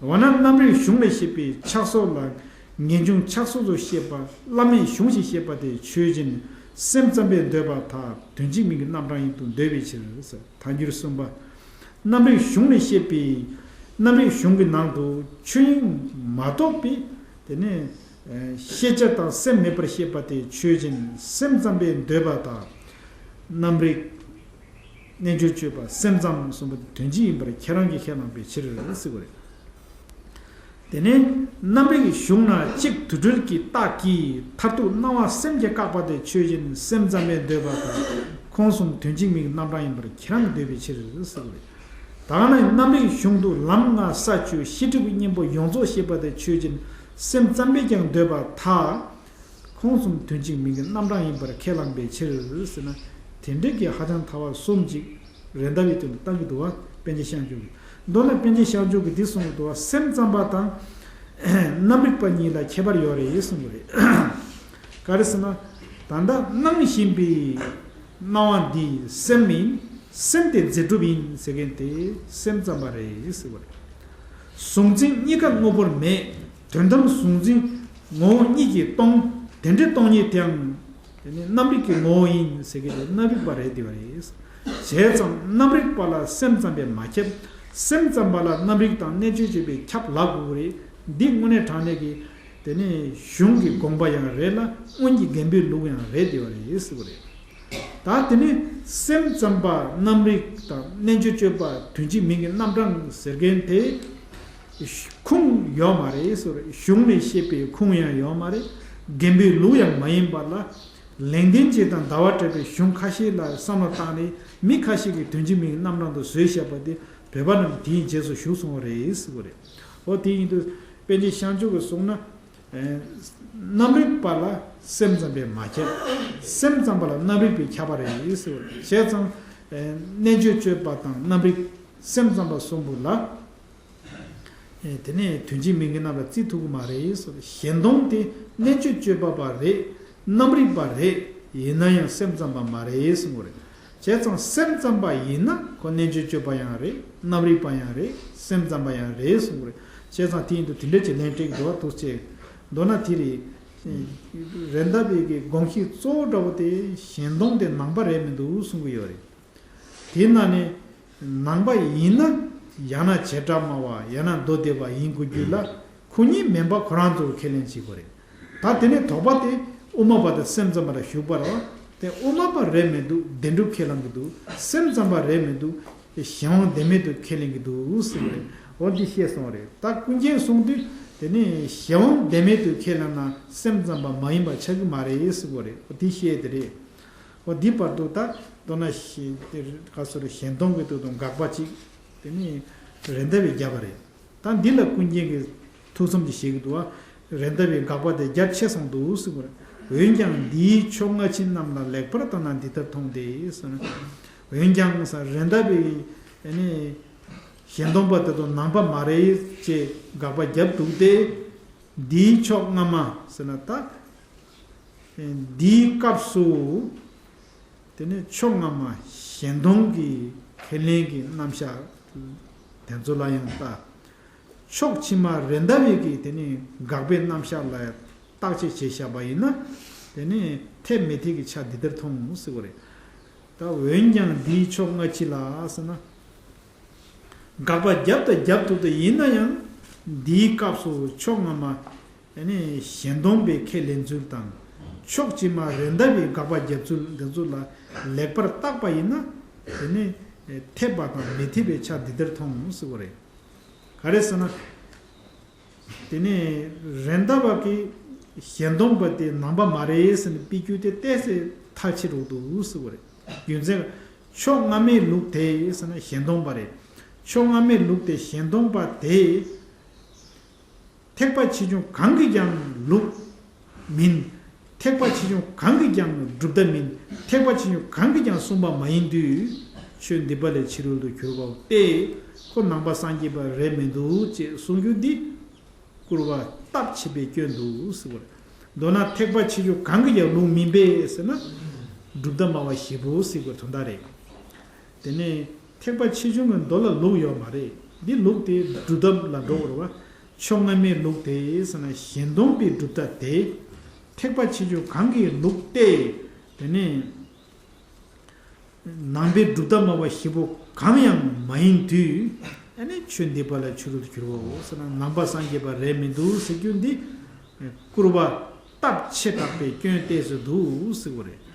འོ་ན་རྣམ་རིག་གཞུང་ལས་བཤད་པའི་ཆགས་སོགས་ལ་ངེས་འབྱུང་ཆགས་སོགས་སུ་བཤད་པ་བླ་མེད་གཞུང་ཞེས་བཤད་པ་དེ་ཆོས་ཅན། སེམས་ཙམ་པས་འདོད་པར་ཐལ། དོན་གཅིག་མིང་གི་རྣམ་གྲངས་ཡིན་དུ་འདོད་པའི་ཕྱིར། ཐལ་འགྱུར་གསུམ་པ། རྣམ་རིག་གཞུང་ནས་བཤད་པའི་རྣམ་རིག་གཞུང་གི་ནང་དུ་ཆོས་དབྱིངས་མ་གཏོགས་པའི་དེ་ནས་ཤེས་བྱ་དང་སེམས་མེད་པར་བཤད་པ་དེ་ཆོས་ཅན། སེམས་ཙམ་པས་འདོད་པ་དང་། རྣམ་རིག་རྣལ་འབྱོར་སྤྱོད་པ་སེམས་ཙམ་གསུངས་པ་དེ་དོན་གཅིག་ཡིན་པར་ཁྱེད་རང་གིས་ཁས་བླངས་པའི་ཕྱིར་ཟེར་བ་རེད། དེ་ནས་རྣམ་རིག་གཞུང་ན་གཅིག་དུ་སྦྲུལ་གྱི་རྟགས་ཀྱིས་མཐར་ཐུག་སྣང་བ་སེམས་ཀྱིས་བཀག་པ་དེ་ཆོས་ཅན། སེམས་ཙམ་པས་འདོད་པ་དང་། ཁོང་གསུམ་དོན་གཅིག་མིང་གི་རྣམ་གྲངས་ཡིན་པར་ཁྱེད་རང་གིས་འདོད་པའི་ཕྱིར་ཟེར་བ་རེད། ད་ག་ན་རྣམ་རིག་གཞུང་དུ་ལམ་ལྔ་ས་བཅུ་ཤེས་སྒྲིབ་ཀྱི་གཉེན་པོ་ཡོངས་རྫོགས་བཤད་པ་དེ་ཆོས་ཅན། སེམས་ཙམ་པས་ཀྱང་འདོད་པར་ཐལ། ཁོང་གསུམ་དོན་གཅིག་མིང་གི་རྣམ་གྲངས་ཡིན་པར་ཁས་བླངས་པའི་ཕྱིར་ཟེར་ན། དེ་འདྲའི་གི་ཧ་ཅང་ཐལ་བ་གསུམ་ཅིག་རེད་འདབ་ཡི་དོན་དུ་བཏང་གི་འདུག་བ། པཎ་ཆེན་ཤངས་ཆོས་ཀྱིས། མདོར་ན་པཎ་ཆེན་ཤངས་ཆོས་ཀྱིས་འདི་གསུངས་འདུག་བ། སེམས་ཙམ་པ་དང་རྣམ་རིག་པ་གཉིས་ལ་ཁྱད་པར་ཡོད་རེད་གསུངས་པ་རེད། ག་རེ་ཟེར་ན། ད་ལྟ་སྣང་བཞིན་པའི་སྣང་བ་འདི་སེམས་ཡིན། སེམས་དེ་རྫས་གྲུབ་ཡིན་ཟེར་མཁན་དེ་སེམས་ཙམ་པ་རེད་ཟེར་བ་རེད། གཟུང་འཛིན་གཉིས་ཀ་དངོས་པོར་མེད། དོན་དམ་གཟུང་འཛིན་ངོ་བོ་ཉིད་ཀྱིས་སྟོང་། དེ་འདྲའི་སྟོང་ཉིད་དེའང་དེ་ནི་རྣམ་རིག་གི་ངོ་བོ་ཡིན་ཟེར་མཁན་དེ་རྣམ་རིག་པ་རེད་དེ་བ་རེད། བྱས་ཙང་རྣམ་རིག་པ་ལ་སེམས་ཙམ་པས་མ་ཁྱབ། སེམས་ཙམ་པ་ལ་རྣམ་རིག་དང་རྣལ་འབྱོར་སྤྱོད་པས་ཁྱབ་ལབ་དགོས་རེད། འདི་དངོས་གནས་དྲང་གནས་ཀྱི་དེ་ནི་གཞུང་གི་དགོངས་པ་ཡང་རེད་ལ། སྔོན་གྱི་རྒན་པོའི་ལུགས་ཡང་རེད་དེ་བ་རེད་ཟེར་བ་རེད། ད་དེ་ནི་སེམས་ཙམ་པ་རྣམ་རིག་དང་རྣལ་འབྱོར་སྤྱོད་པ་དོན་གཅིག་མིང་གི་རྣམ་གྲངས་ཟེར་མཁན་དེ་ཁུངས་ཡོད་མ་རེད་ཟེར། གཞུང་ནས་བཤད་པའི་ཁུངས་ཡང་ཡོད་མ་རེད། རྒན་པོའི་ལུགས་ཡང་མ་ཡིན་པ་ལ། ལེགས་ལྡན་འབྱེད་དང་ཟླ་བ་གྲགས་པའི་གཞུང་ཁ་ཤས་ལ་བསམ་བློ་བཏང་ནས་མི་ཁ་ཤས་ཀྱིས་དོན་གཅིག་མིང་གི་རྣམ་གྲངས་དུ་བཟོས་བཞག་པ་དེ་བོད་པ་རྣམས་དེའི་རྗེས་སུ་ཞུགས་སོང་བ་རེད་ཟེར་བ་རེད། འོ་དེ་ཡིན་དུས་པཎ་ཆེན་ཤངས་ཆོས་ཀྱིས་གསུངས་ན། རྣམ་རིག་པ་ལ་སེམས་ཙམ་པས་མ་ཁྱབ། སེམས་ཙམ་པ་ལ་རྣམ་རིག་པས་ཁྱབ་པ་རེད་ཟེར་བ་རེད། བྱས་ཙང་རྣལ་འབྱོར་སྤྱོད་པ་དང་རྣམ་རིག་སེམས་ཙམ་པ་གསུམ་པོ་ལ། དེ་ནས་དོན་གཅིག་མིང་གི་རྣམ་པ་བརྩི་ཐུབ་ཀྱི་མ་རེད་ཟེར། གཞན་སྟོང་དེ་རྣལ་འབྱོར་སྤྱོད་པ་པ་རེད། རྣམ་རིག་པ་རེད། ཡིན་ན་ཡང་སེམས་ཙམ་པ་མ་རེད་གསུངས་པ་རེད། བྱས་ཙང་སེམས་ཙམ་པ་ཡིན་ན་ཁོ་རྣལ་འབྱོར་སྤྱོད་པ་ཡང་རེད། རྣམ་རིག་པ་ཡང་རེད། སེམས་ཙམ་པ་ཡང་རེད་གསུངས་པ་རེད། བྱས་ཙང་དེ་ཡིན་དུས་དེ་འདྲ་ཅིག་ལན་སྤྲད་འགྲོ་བ་འདུག་ཅེས། མདོར་ན་དེ་རེད། རེད་འདབ་པའི་གི་དགོངས་གཞི་གཙོ་བོ་འདྲ་བོ་དེ་གཞན་སྟོང་དེ་ནང་པ་རེད་མི་འདུག་གསུང་གི་ཡོད་རེད། དེ་ན་ནི་ནང་པ་ཡིན་ན་ཡང་ན་བྱེ་བྲག་སྨྲ་བ་ཡང་ན་མདོ་སྡེ་པ་ཡིན་དགོས་རྒྱུ་ལ་ཁོ་གཉིས་མིན་པ་ཁོ་རང་ཚོ་ཁས་ལེན་བྱེད་དགོས་རེད། ད་དེ་ནས་དོགས་པ་དེ་དབུ་མ་པ་དང་སེམས་ཙམ་པ་ལ་ཞུགས་པ་རེད་བ། དེ་དབུ་མ་པ་རེད་མི་འདུག་བདེན་གྲུབ་ཁས་བླངས་ཀྱི་འདུག་སེམས་ཙམ་པ་རེད་མི་འདུག་གཞན་དབང་བདེན་མེད་དུ་ཁས་ལེན་གྱི་འདུག་ཟེར་བ་རེད། འོ་འདི་བཤད་སོང་བ་རེད། ད་ཀུན་མཁྱེན་གསུང་དུས་དེ་ནས་གཞན་དབང་བདེན་མེད་དུ་ཁས་ལེན་ན་སེམས་ཙམ་པ་མ་ཡིན་པ་ཆགས་ཀྱི་མ་རེད་ཟེར་བ་རེད། འོ་འདི་བཤད་དེ་རེད། འོ་འདི་བར་དུ་ད་མདོར་ན་ཤེས་དེ་ག་སོ་རེ་གཞན་སྟོང་གི་དུས་དང་དགག་པ་གཅིག་དེ་ནི་རེད་འདབ་པས་བརྒྱབ་པ་རེད། ད་འདི་ལ་ཀུན་མཁྱེན་གྱིས་ཐུགས་བསམ་གྱིས་བཞེས་ཀྱི་འདུག་བ། རེད་འདབ་པའི་དགག་པ་དེ་རྒྱ་ཆེ་སོང་འདུག་ཟེར་བ་རེད། འོན་ཀྱང་འདིའི་ཕྱོགས་སྔ་ཕྱི་རྣམས་ལ་ལེགས་པར་བརྟགས་ན་འདི་ལྟར་མཐོང་སྟེ་ཟེར་ན། འོན་ཀྱང་ཟེར་རེད་འདབ་པའི་ཨ་ནི་གཞན་སྟོང་པ་དེ་ཚོ་ནང་པ་མ་རེད་ཅེས་དགག་པ་བརྒྱབ་འདུག་སྟེ། འདིའི་ཕྱོགས་སྔ་མ་ཟེར་ན་ད། འདིའི་སྐབས་སུ་དེ་ནི་ཕྱོགས་སྔ་མ་གཞན་སྟོང་གི་ཁས་ལེན་གྱི་རྣམ་གཞག་དེ་ཚོ་ལ་ཡང་ལྟ། ཕྱོགས་ཕྱི་མ་རེད་འདབ་པའི་གི་དེ་ནི་དགག་པའི་རྣམ་གཞག་ལ་བརྟག་དཔྱད་བྱས་བཞག་པ་ཡིན་ན། དེ་ནི་འཐད་མི་འཐད་ཀྱི་ཆ་འདི་ལྟར་མཐོང་ཟེར་བ་རེད། ད་འོན་ཀྱང་འདིའི་ཕྱོགས་སྔ་ཕྱི་ལ་ཟེར་ན། དགག་པ་བརྒྱབ་དང་རྒྱབ་ཏུ་དང་ཡིན་ན་ཡང་། འདིའི་སྐབས་སུ་ཕྱོགས་སྔ་མ་ནི་གཞན་སྟོང་པའི་ཁས་ལེན་ཚུལ་དང་། ཕྱོགས་ཕྱི་མ་རེད་འདབ་པའི་དགག་པ་བརྒྱབ་ཚུལ་འདི་ཚོ་ལ་ལེགས་པར་བརྟགས་པ་ཡིན་ན། དེ་ནི་འཐད་པ་དང་མི་འཐད་པའི་ཆ་འདི་ལྟར་མཐོང་ཟེར་བ་རེད། ག་རེ་ཟེར་ན། དེ་ནས་རེད་འདབ་པ་གིས་གཞན་སྟོང་པ་དེ་ནང་པ་མ་རེད་ཟེར་ནས་དཔེ་རྒྱུ་དེ་ཏོག་ཙམ་མཐའ་ཕྱིར་རོགས་འདུག་ཟེར་བ་རེད། རྒྱུ་མཚན། ཕྱོགས་སྔ་མའི་ལུགས་དེ་ཟེར་ན་གཞན་སྟོང་པ་རེད། ཕྱོགས་སྔ་མའི་ལུགས་དེ་གཞན་སྟོང་པ་དེ། ཐེག་པ་ཆེ་ཆུང་གང་གིས་ཀྱང་ལུགས་མིན། ཐེག་པ་ཆེ་ཆུང་གང་གིས་ཀྱང་སྒྲུབ་ཐབས་མིན། ཐེག་པ་ཆེ་ཆུང་གང་གིས་ཀྱང་གསུངས་པ་མ་ཡིན་དུས། ཆོས་འདི་པ་ལས་ཕྱི་རོལ་དུ་གྱུར་པའོ་སྟེ། ཁོ་ནང་པ་སངས་རྒྱས་པ་རེད་མི་འདུག་ཅེས་གསུང་རྒྱུ་འདི། སྐུར་བ་སྟབས་ཆེ་བའི་སྐྱོན་འདུག་ཟེར་བ་རེད། མདོར་ན་ཐེག་པ་ཆེ་ཆུང་གང་གི་ཡང་ལུགས་མིན་པས་ཟེར་ན། གྲུབ་མཐའ་སྨྲ་བ་བཞི་པོ་ཟེར་བའི་དོན་དག་རེད། དེ་ནས་ཐེག་པ་ཆེ་ཆུང་གི་མདོ་ལ་ལུགས་ཡོད་མ་རེད། འདི་ལུགས་དེ་སྒྲུབ་ཐབས་ལ་འགྲོ་དགོས་རེད་བ། ཕྱོགས་སྔ་མའི་ལུགས་དེ་ཟེར་ན་གཞན་སྟོང་པའི་གྲུབ་མཐའ་དེ། ཐེག་པ་ཆེ་ཆུང་གང་གི་ལུགས་ཏེ། དེ་ནས། ནང་པའི་གྲུབ་མཐའ་སྨྲ་བ་བཞི་པོ་གང་ཡང་མ་ཡིན་དུས། ཨ་ནི་ཆོས་འདི་པ་ལ་ཆོས་ལུགས་སུ་གྱུར་པའོ་ཟེར་ན། ནང་པ་སངས་རྒྱས་པ་རེད་མི་འདུག་ཟེར་རྒྱུ་འདི། བསྐུར་བ་སྟབས་ཆེ་དྲགས་པའི་སྐྱོན་ཏོག་ཙམ་འདུག་ཟེར་གྱི་རེད།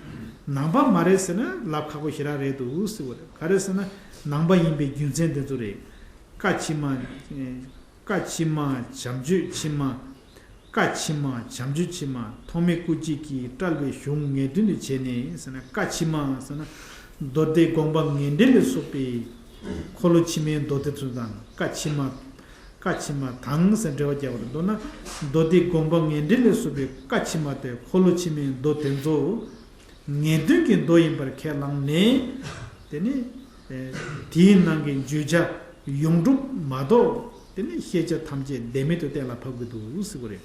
ནང་པ་མ་རེད་ཟེར་ན་ལབ་ཁག་པོ་ཞེ་དྲག་རེད་འདུག་ཟེར་གྱི་རེད། ག་རེ་ཟེར་ན། ནང་པ་ཡིན་པའི་རྒྱུ་མཚན་དེ་ཚོ་རེད། བཀའ་ཕྱི་མ། བཀའ་ཕྱི་མ། བྱམས་ཆོས་ཕྱི་མ། བཀའ་ཕྱི་མ། བྱམས་ཆོས་ཕྱི་མ། ཐོགས་མེད་སྐུ་མཆེད་ཀྱིས་བཀྲལ་བའི་གཞུང་ངེས་དོན་དུ་བྱས་ནས་ཟེར་ན། བཀའ་ཕྱི་མ་ཟེར་ན། མདོ་སྡེ་དགོངས་པ་ངེས་འགྲེལ་ལ་སོགས་པའི་འཁོར་ལོ་ཕྱི་མའི་མདོ་སྡེ་ཚོ་དང་། བཀའ་ཕྱི་མ། བཀའ་ཕྱི་མ་དང་ཟེར་འགྲེལ་པ་རྒྱག་པ་རེད། མདོར་ན། མདོ་སྡེ་དགོངས་པ་ངེས་འགྲེལ་ལ་སོགས་པའི་བཀའ་ཕྱི་མ་སྟེ་འཁོར་ལོ་ཕྱི་མའི་མདོ་དེ་ཚོ་ངེས་དོན་གྱི་མདོ་ཡིན་པར་ཁས་བླངས་ནས། དེ་ནི། ཨེ། དེའི་ནང་གི་བརྗོད་བྱ་ཡོངས་གྲུབ་མ་གཏོགས། དེ་ནི་ཤེས་བྱ་ཐམས་ཅད་བདེན་མེད་དུ་གཏན་ལ་ཕབ་ཀྱི་འདུག་ཟེར་གྱི་རེད།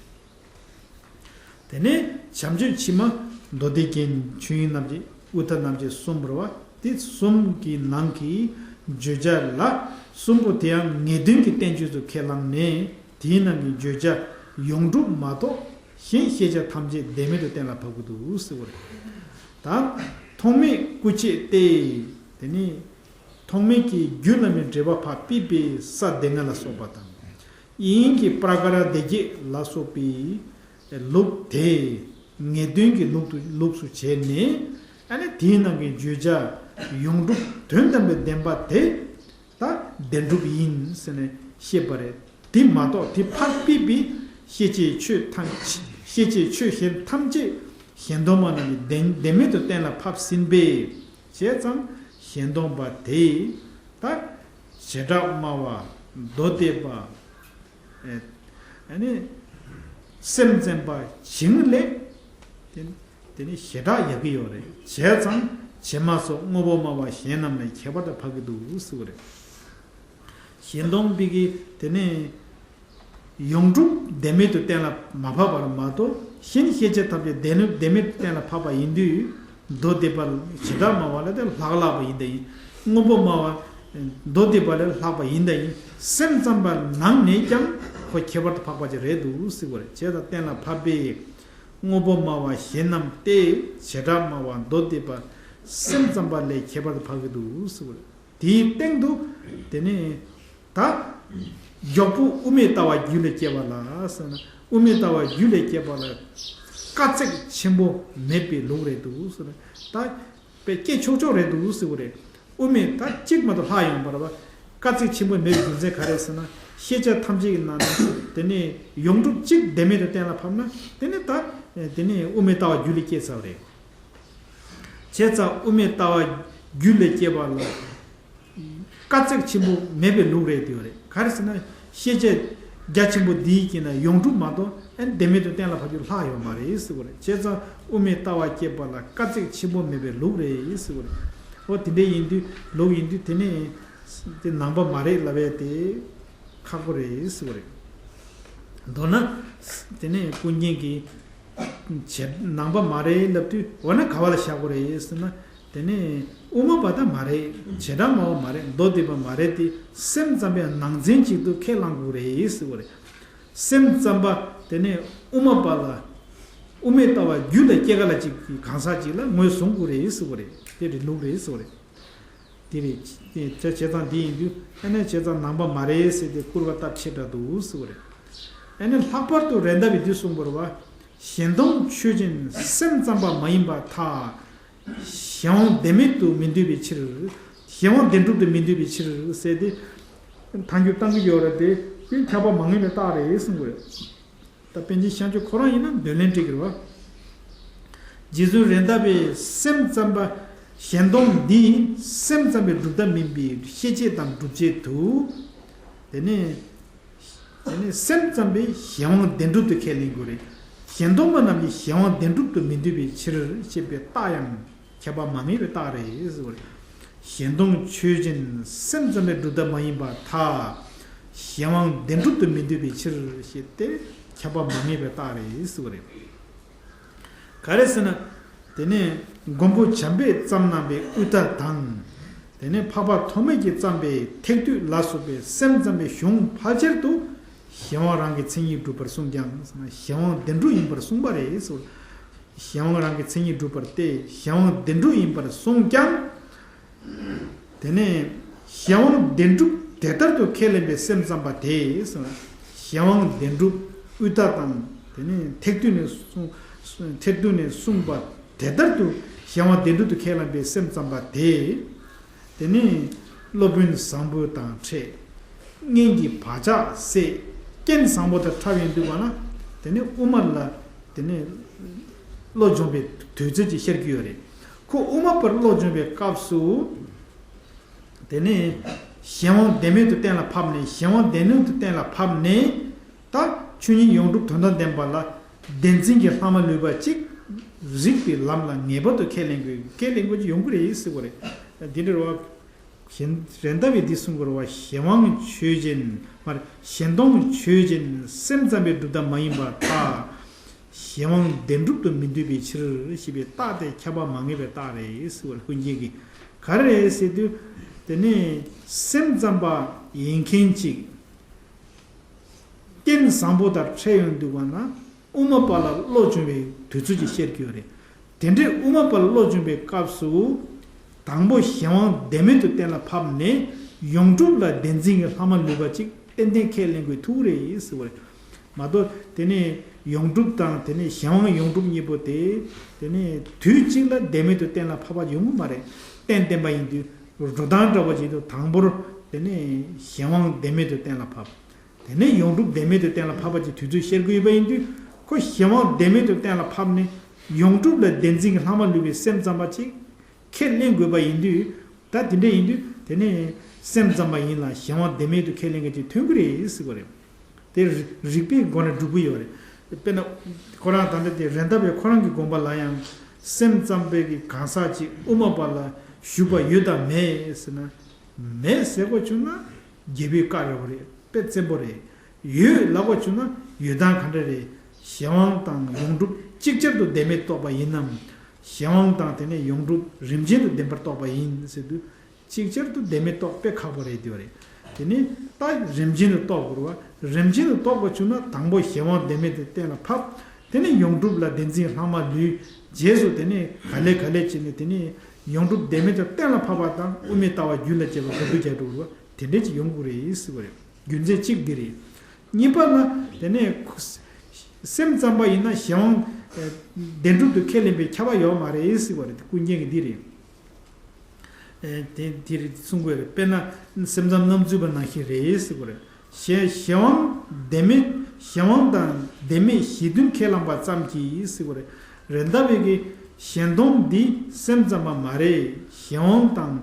དེ་ནས་བྱམས་ཆོས་ཕྱི་མ། མདོ་སྡེ་རྒྱན། ཆོས་དབྱིངས་རྣམ་འབྱེད། དབུ་མཐའ་རྣམ་འབྱེད་གསུམ་པོ་རེད་པ། དེ་གསུམ་གྱི་ནང་གི་བརྗོད་བྱ་ལ། གསུམ་པོ་དེ་ཡང་ངེས་དོན་གྱི་བསྟན་བཅོས་སུ་ཁས་བླངས་ནས། དེའི་ནང་གི་བརྗོད་བྱ་ཡོངས་གྲུབ་མ་གཏོགས་གཞན་ཤེས་བྱ་ཐམས་ཅད་བདེན་མེད་དུ་གཏན་ལ་ཕབ་ཀྱི་འདུག་ཟེར་བ་རེད། ད་ཐོགས་མེད་སྐུ་མཆེད་དེ། དེ་ནི་ཐོགས་མེད་ཀྱི་རྒྱུད་བླ་མའི་འགྲེལ་པ་ཕར་ཕུད་པའི་ས་སྡེ་ལྔ་ལ་སོགས་པ་དང་། དབྱིངས་ཀྱི་པྲ་ག་ར་སྡེ་བརྒྱད་ལ་སོགས་པའི་ལུགས་དེ་ངེས་དོན་གྱི་ལུགས་དུ་ལུགས་སུ་བྱས་ནས། ཨ་ནི་དེའི་ནང་གི་བརྗོད་བྱ་ཡོངས་གྲུབ་དོན་དམ་པའི་བདེན་པ་དེ་ད་བདེན་གྲུབ་ཡིན་ཟེར་ནས་བཤད་པ་རེད། དེ་མ་གཏོགས་དེ་ཕར་ཕུད་པའི་ཤེས་བྱའི་ཆོས་ཐམས། ཤེས་བྱའི་ཆོས་གཞན་ཐམས་ཅད་གཞན་སྟོང་པ་རྣམས་ཀྱིས་བདེན་བདེན་མེད་དུ་གཏན་ལ་ཕབ་ཟིན་པས། བྱས་ཙང་གཞན་སྟོང་པ་དེ་ད་བྱེ་བྲག་སྨྲ་བ། མདོ་སྡེ་པ། ཨེ། ཨ་ནི་སེམས་ཙམ་པ་བྱིངས་ལས་དེ་དེ་ནི་ཞེ་དྲག་ཡག་གི་ཡོད་རེད། བྱས་ཙང་བྱེ་སྨྲ་སོགས་དངོས་པོ་སྨྲ་བ་གཞན་རྣམས་ལས་ཁྱད་པར་དུ་འཕགས་ཀྱི་འདུག་ཟེར་བ་རེད། གཞན་སྟོང་པའི་གི་དེ་ནི་ཡོངས་གྲུབ་བདེན་མེད་དུ་གཏན་ལ་མ་ཕབ་པར་མ་གཏོགས། གཞན་ཤེས་བྱ་ཐམས་ཅད་བདེན་བདེན་མེད་དུ་གཏན་ལ་ཕབ་པ་ཡིན་དུས། མདོ་སྡེ་པ་བྱེ་བྲག་སྨྲ་བ་ལས་དེ་ལྷག་ལྷག་པ་ཡིན་དང་ཡིན། དངོས་པོ་སྨྲ་བ་མདོ་སྡེ་པ་ལས་ལྷག་པ་ཡིན་དང་ཡིན། སེམས་ཙམ་པ་ནང་ནས་ཀྱང་ཁོ་ཁྱད་པར་དུ་འཕགས་པ་ཅིག་རེད་འདུག་ཟེར་བ་རེད། བྱས་ཙང་གཏན་ལ་ཕབ་པས། དངོས་པོ་སྨྲ་བ་གཞན་རྣམས་ཏེ། བྱེ་བྲག་སྨྲ་བ་མདོ་སྡེ་པ། སེམས་ཙམ་པ་ལས་ཁྱད་པར་དུ་འཕགས་ཀྱི་འདུག་ཟེར་བ་རེད། དེའི་སྟེང་དུ་དེ་ནས་ད་མགྱོགས་པོ་དབུ་མའི་ལྟ་བ་རྒྱུད་ལ་སྐྱེ་བ་ལ་ཟེར་ན། དབུ་མའི་ལྟ་བ་རྒྱུད་ལ་སྐྱེ་བ་ལ་དཀའ་ཚེགས་ཆེན་པོ་མེད་པའི་ལུགས་རེད་འདུག་ཟེར་ན། ད་དཔེ་སྐྱེ་ཆོག་ཆོག་རེད་འདུག་ཟེར་བ་རེད། དབུ་མའི་ད་གཅིག་མ་གཏོགས་ལྷག་ཡོང་བ་རེད་པ། དཀའ་ཚེགས་ཆེན་པོ་མེད་པའི་རྒྱུ་མཚན་ག་རེ་ཟེར་ན། ཤེས་བྱ་ཐམས་ཅད་ཀྱི་ནང་ནས་དེ་ནས་ཡོངས་གྲུབ་གཅིག་བདེན་མེད་དུ་གཏན་ལ་ཕབ་ན། དེ་ནས་ད་དེ་ནས་དབུ་མའི་ལྟ་བ་རྒྱུད་ལ་སྐྱེས་ཚར་བ་རེད། བྱས་ཙང་དབུ་མའི་ལྟ་བ་རྒྱུད་ལ་སྐྱེས་པ་ལ་དཀའ་ཚེགས་ཆེན་པོ་མེད་པའི་ལུགས་རེད་འདུག་རེད། ག་རེ་ཟེར་ན། ཤེས་བྱ་རྒྱ་ཆེན་པོ་འདིའི་དཀྱིལ་ན་ཡོངས་གྲུབ་མ་གཏོགས་ཨ་ནི་བདེན་མེད་དུ་གཏན་ལ་ཕབ་རྒྱུ་ལྷག་ཡོད་མ་རེད་ཟེར་བ་རེད། བྱས་ཙང་དབུ་མའི་ལྟ་བ་སྐྱེས་པ་ལ་དཀའ་ཚེགས་ཆེན་པོ་མེད་པའི་ལུགས་རེད་ཟེར་བ་རེད། འོ་དེ་འདྲ་ཡིན་དུས་ལུགས་ཡིན་དུས་དེ་ནས་དེ་ནང་པ་མ་རེད་ལབ་ཡས་དེ་ཁག་པོ་རེད་ཟེར་བ་རེད། མདོར་ན། དེ་ནས་ཀུན་མཁྱེན་གྱིས། བྱེ་ནང་པ་མ་རེད་ལབ་དུས་འོ་ན་ག་བ་ལ་བཞག་དགོས་རེད་ཟེར་ན། དེ་ནས་དབུ་མ་པ་ད་མ་རེད། བྱེ་བྲག་སྨྲ་བ་མ་རེད། མདོ་སྡེ་པ་མ་རེད་དེ། སེམས་ཙམ་པའི་ནང་ཚན་གཅིག་ཏུ་ཁས་བླང་དགོས་རེད་ཟེར་བ་རེད། སེམས་ཙམ་པ་དེ་ནས་དབུ་མ་པ་ལ། དབུ་མའི་ལྟ་བ་རྒྱུད་ལ་སྐྱེ་ག་ལ་ཅིག་གི་གང་ཟག་ཅིག་ལ་ངོས་བཟུང་དགོས་རེད་ཟེར་བ་རེད། དེ་རེད་ལུགས་རེད་ཟེར་བ་རེད། དེ་རེད། དེ་བྱས་ཙང་འདི་ཡིན་དུས་ཨ་ནི་བྱས་ཙང་ནང་པ་མ་རེད་ཟེར་ཏེ་བསྐུར་བ་སྟབས་ཆེ་དྲགས་འདུག་ཟེར་བ་རེད། ཨ་ནི་ལྷག་པར་དུ་རེད་མདའ་བས་འདི་གསུངས་པ་རེད་པ། གཞན་སྟོང་ཆོས་ཅན་སེམས་ཙམ་པ་མ་ཡིན་པར་ཐལ། གཞན་དབང་བདེན་མེད་དུ་མི་འདོད་པའི་ཕྱིར། གཞན་དབང་བདེན་གྲུབ་ཏུ་མི་འདོད་པའི་ཕྱིར་ཟེར་ཏེ། ཐལ་འགྱུར་བཏང་གི་ཡོད་རེད་དེ། དེ་ཁྱབ་པ་མ་ངེས་པའི་རྟགས་རེད་གསུངས་པ་རེད། ད་པཎ་ཆེན་ཤཱཀྱ་ཁོ་རང་ཡིན་ན་འདོད་ལན་འགྲིག་གི་རེད་བ། རྗེ་བཙུན་རེད་མདའ་བས་སེམས་ཙམ་པ་གཞན་སྟོང་འདི་སེམས་ཙམ་པའི་སྒྲུབ་ཐབས་མིན་པའི་ཤེས་བྱེད་དང་སྒྲུབ་བྱེད་དུ། དེ་ནས། དེ་ནས་སེམས་ཙམ་པས་གཞན་དབང་བདེན་གྲུབ་ཏུ་ཁས་ལེན་དགོས་རེད། གཞན་སྟོང་པ་རྣམས་ཀྱིས་གཞན་དབང་བདེན་གྲུབ་ཏུ་མི་འདོད་པའི་ཕྱིར་ཞེས་པའི་རྟགས་ཡང་། ཁྱབ་པ་མ་ངེས་པའི་རྟགས་རེད་ཟེར་བ་རེད། གཞན་སྟོང་ཆོས་ཅན་སེམས་ཙམ་པའི་སྒྲུབ་ཐབས་མ་ཡིན་པར་ཐལ། གཞན་དབང་བདེན་གྲུབ་ཏུ་མི་འདོད་པའི་ཕྱིར་ཞེས་ཏེ་ཁྱབ་པ་མ་ངེས་པའི་རྟགས་རེད་ཟེར་བ་རེད། ག་རེ་ཟེར་ན། དེ་ནས་མགོན་པོ་བྱམས་པས་བརྩམས་གནང་བའི་དབུས་མཐའ་དང་། དེ་ནས་འཕགས་པ་ཐོགས་མེད་ཀྱིས་བརྩམས་པའི་ཐེག་བསྡུས་ལ་སོགས་པའི་སེམས་ཙམ་པའི་གཞུང་ཕལ་ཆེར་དུ། གཞན་དབང་རང་གི་མཚན་ཉིད་སྒྲུབ་པར་གསུངས་ཀྱང་། གཞན་དབང་བདེན་གྲུབ་ཡིན་པར་གསུངས་པ་རེད་ཟེར། གཞན་དབང་རང་གི་མཚན་ཉིད་སྒྲུབ་པར་ཏེ་གཞན་དབང་བདེན་གྲུབ་ཡིན་པར་གསུངས་ཀྱང་ དེ་ནས་གཞན་དབང་བདེན་གྲུབ་དེ་ལྟར་དུ་ཁས་ལེན་པའི་སེམས་ཙམ་པ་དེ། གཞན་དབང་བདེན་གྲུབ་དབུས་མཐའ་དང་། དེ་ནས་ཐེག་བསྡུས་ནས་གསུངས། ཐེག་བསྡུས་ནས་གསུངས་པ་དེ་ལྟར་དུ་གཞན་དབང་བདེན་གྲུབ་ཏུ་ཁས་ལེན་པའི་སེམས་ཙམ་པ་དེ། དེ་ནས་སློབ་དཔོན་བཟང་པོ་དང་འཕྲད། སྔོན་གྱི་བག་ཆགས་ཟད། རྐྱེན་བཟང་པོ་དང་འཕྲད་ཡོང་དུས་པ་ན། དེ་ནས་དབུ་མ་ལ། དེ་ནས་བློ་སྦྱོང་བའི་དུས་ཚོད་ཅིག་ཤར་གྱི་ཡོད་རེད། ཁོ་དབུ་མ་པར་བློ་སྦྱོང་བའི་སྐབས་སུ། དེ་ནས་གཞན་དབང་བདེན་མེད་དུ་གཏན་ལ་ཕབ་ནས། གཞན་དབང་བདེན་མེད་དུ་གཏན་ལ་ཕབ་ནས། ད་ཆོས་ཉིད་ཡོངས་གྲུབ་དོན་དམ་བདེན་པ་ལ་བདེན་འཛིན་གྱི་ལྷག་མ་ལུས་པ་ཅིག་རིགས་པའི་ལམ་ལ་ངེས་པར་དུ་ཁས་ལེན་དགོས། ཁས་ལེན་དགོས་ཀྱི་ཡོང་གི་རེད་ཟེར་བ་རེད། འདི་འདྲ་བ། གཞན། རེད་མདའ་བས་འདི་གསུང་དགོས་རེད་བ། གཞན་དབང་ཆོས་ཅན། མར་གཞན་སྟོང་ཆོས་ཅན། སེམས་ཙམ་པའི་གྲུབ་མཐའ་མ་ཡིན་པར་ཐལ། གཞན་དབང་བདེན་གྲུབ་ཏུ་མི་འདོད་པའི་ཕྱིར་ཞེས་པའི་རྟགས་དེ་ཁྱབ་པ་མ་ངེས་པའི་རྟགས་རེད་ཟེར་བ་རེད། ཀུན་མཁྱེན་གྱིས་ག་རེ་རེད་ཟེར་དུས། དེ་ནས་སེམས་ཙམ་པ་ཡིན་མཁན་ཅིག་རྐྱེན་བཟང་པོ་དང་འཕྲད་ཡོང་དུས་པ་ན། དབུ་མ་པ་ལ་བློ་སྦྱོང་བའི་དུས་ཚོད་ཅིག་ཤར་གྱི་ཡོད་རེད། དེ་འདྲའི་དབུ་མ་པ་ལ་བློ་སྦྱོང་བའི་སྐབས་སུ། དང་པོ་གཞན་དབང་བདེན་མེད་དུ་གཏན་ལ་ཕབ་ནས། ཡོངས་གྲུབ་ལ་བདེན་འཛིན་གྱི་ལྷག་མ་ལུས་པ་ཅིག་ཏན་ཏན་ཁས་ལེན་དགོས་ཐུག་རེད་ཟེར་བ་རེད། མ་གཏོགས་དེ་ནས་ཡོངས་གྲུབ་དང་། དེ་ནས་གཞན་དབང་ཡོངས་གྲུབ་གཉིས་པོ་དེ། དེ་ནས་དུས་གཅིག་ལ་བདེན་མེད་དུ་གཏན་ལ་ཕབ་པ་ཡོང་གི་མ་རེད། རྟེན་བརྟེན་པ་ཡིན་དུས། འགྲོ་སྟངས་འདྲ་བོ་ཅིག་ཏུ། དང་པོར་དེ་ནས་གཞན་དབང་བདེན་མེད་དུ་གཏན་ལ་ཕབ། དེ་ནས་ཡོངས་གྲུབ་བདེན་མེད་དུ་གཏན་ལ་ཕབ་པ་ཅིག་དུས་ཚོད་ཤར་གྱི་ཡོད་པ་ཡིན་དུས། ཁོ་གཞན་དབང་བདེན་མེད་དུ་གཏན་ལ་ཕབ་ནས། ཡོངས་གྲུབ་ལ་བདེན་འཛིན་གྱི་ལྷག་མ་ལུས་པའི་སེམས་ཙམ་པ་ཅིག་ཁས་ལེན་དགོས་པ་ཡིན་དུས། ད་དེ་འདྲ་ཡིན་དུས། དེ་ནས་སེམས་ཙམ་པ་ཡིན་ལ་གཞན་དབང་བདེན་མེད་དུ་ཁས་ལེན་མཁན་ཅིག་ཐོན་གྱི་རེད་ཟེར་བ་རེད། དེ་རིགས་པའི་སྒོ་ནས་སྒྲུབ་ཀྱི་ཡོད་རེད། དཔེར་ན། ཁོ་རང་ད་ལྟ་དེ་རེད་མདའ་བའི་ཁོ་རང་གི་དགོངས་པ་ལ་ཡང་། སེམས་ཙམ་པའི་གི་གང་ཟག་ཅིག་དབུ་མ་པ་ལ་ཞུགས་པ་ཡོད་དམ་མེད་ཟེར་ན། མེད་ཟེར་དགོས་བྱུང་ན། རྒྱལ་པོའི་བཀའ་རེད་བ་རེད། དཔེ་བཙན་པོ་རེད། ཡོད་ལབ་པ་བྱུང་ན་ཡོད་སྟངས་ག་འདྲ་རེད། གཞན་དབང་དང་ཡོངས་གྲུབ་ཅིག་ཅར་དུ་བདེན་མེད་རྟོགས་པ་ཡིན་ནམ། གཞན་དབང་དང་དེ་ནས་ཡོངས་གྲུབ་རིམ་ཅན་དུ་བདེན་པར་རྟོགས་པ་ཡིན་ཟེར་དུས། ཅིག་ཅར་དུ་བདེན་མེད་རྟོགས་དཔེ་ཁག་པོ་རེད་འདུག་རེད། དེ་ནས་ད་རིམ་ཅན་དུ་རྟོགས་དགོས་རེད་བ། རིམ་ཅན་དུ་རྟོགས་པ་བྱུང་ན་དང་པོ་གཞན་དབང་བདེན་མེད་དུ་གཏན་ལ་ཕབ། དེ་ནས་ཡོངས་གྲུབ་ལ་བདེན་འཛིན་ལྷག་མ་ལུས། རྗེས་སུ་དེ་ནས་ག་ལེ་ག་ལེ་བྱས་ནས། དེ་ནས་ཡོངས་གྲུབ་བདེན་མེད་དུ་གཏན་ལ་ཕབ་པ་དང་དབུ་མའི་ལྟ་བ་རྒྱུན་ལ་སྐྱེ་བ་མགོ་འདོགས་རྒྱག་འགྲོ་བ་དེ་འདྲས་ཅིག་ཡོང་དགོས་རེད་ཟེར་བ་རེད། རྒྱུ་མཚན་གཅིག་འདི་རེད། གཉིས་པ་ལ། དེ་ནས་ཁོ་སེམས་ཙམ་པ་ཡིན་ན་གཞན་དབང་བདེན་གྲུབ་ཏུ་ཁས་ལེན་པའི་ཁྱབ་པ་ཡོད་མ་རེད་ཟེར་བ་རེད། ཀུན་མཁྱེན་གྱིས་འདི་རེད། དེ་དེ་རེད་གསུང་དགོས་རེད། དཔེར་ན་སེམས་ཙམ་རྣམ་རྫུན་པ་ནང་བཞིན་རེད་ཟེར་དགོས་རེད། གཞན་གཞན་དབང་བདེན་མེད། གཞན་དབང་དང་བདེན་མེད་གཞི་མཐུན་ཁས་བླངས་པ་ཙམ་གྱིས་ཟེར་དགོས་རེད། རེད་མདའ་བས་ཀྱི་གཞན་སྟོང་འདི་སེམས་ཙམ་པ་མ་རེད། གཞན་དབང་དང་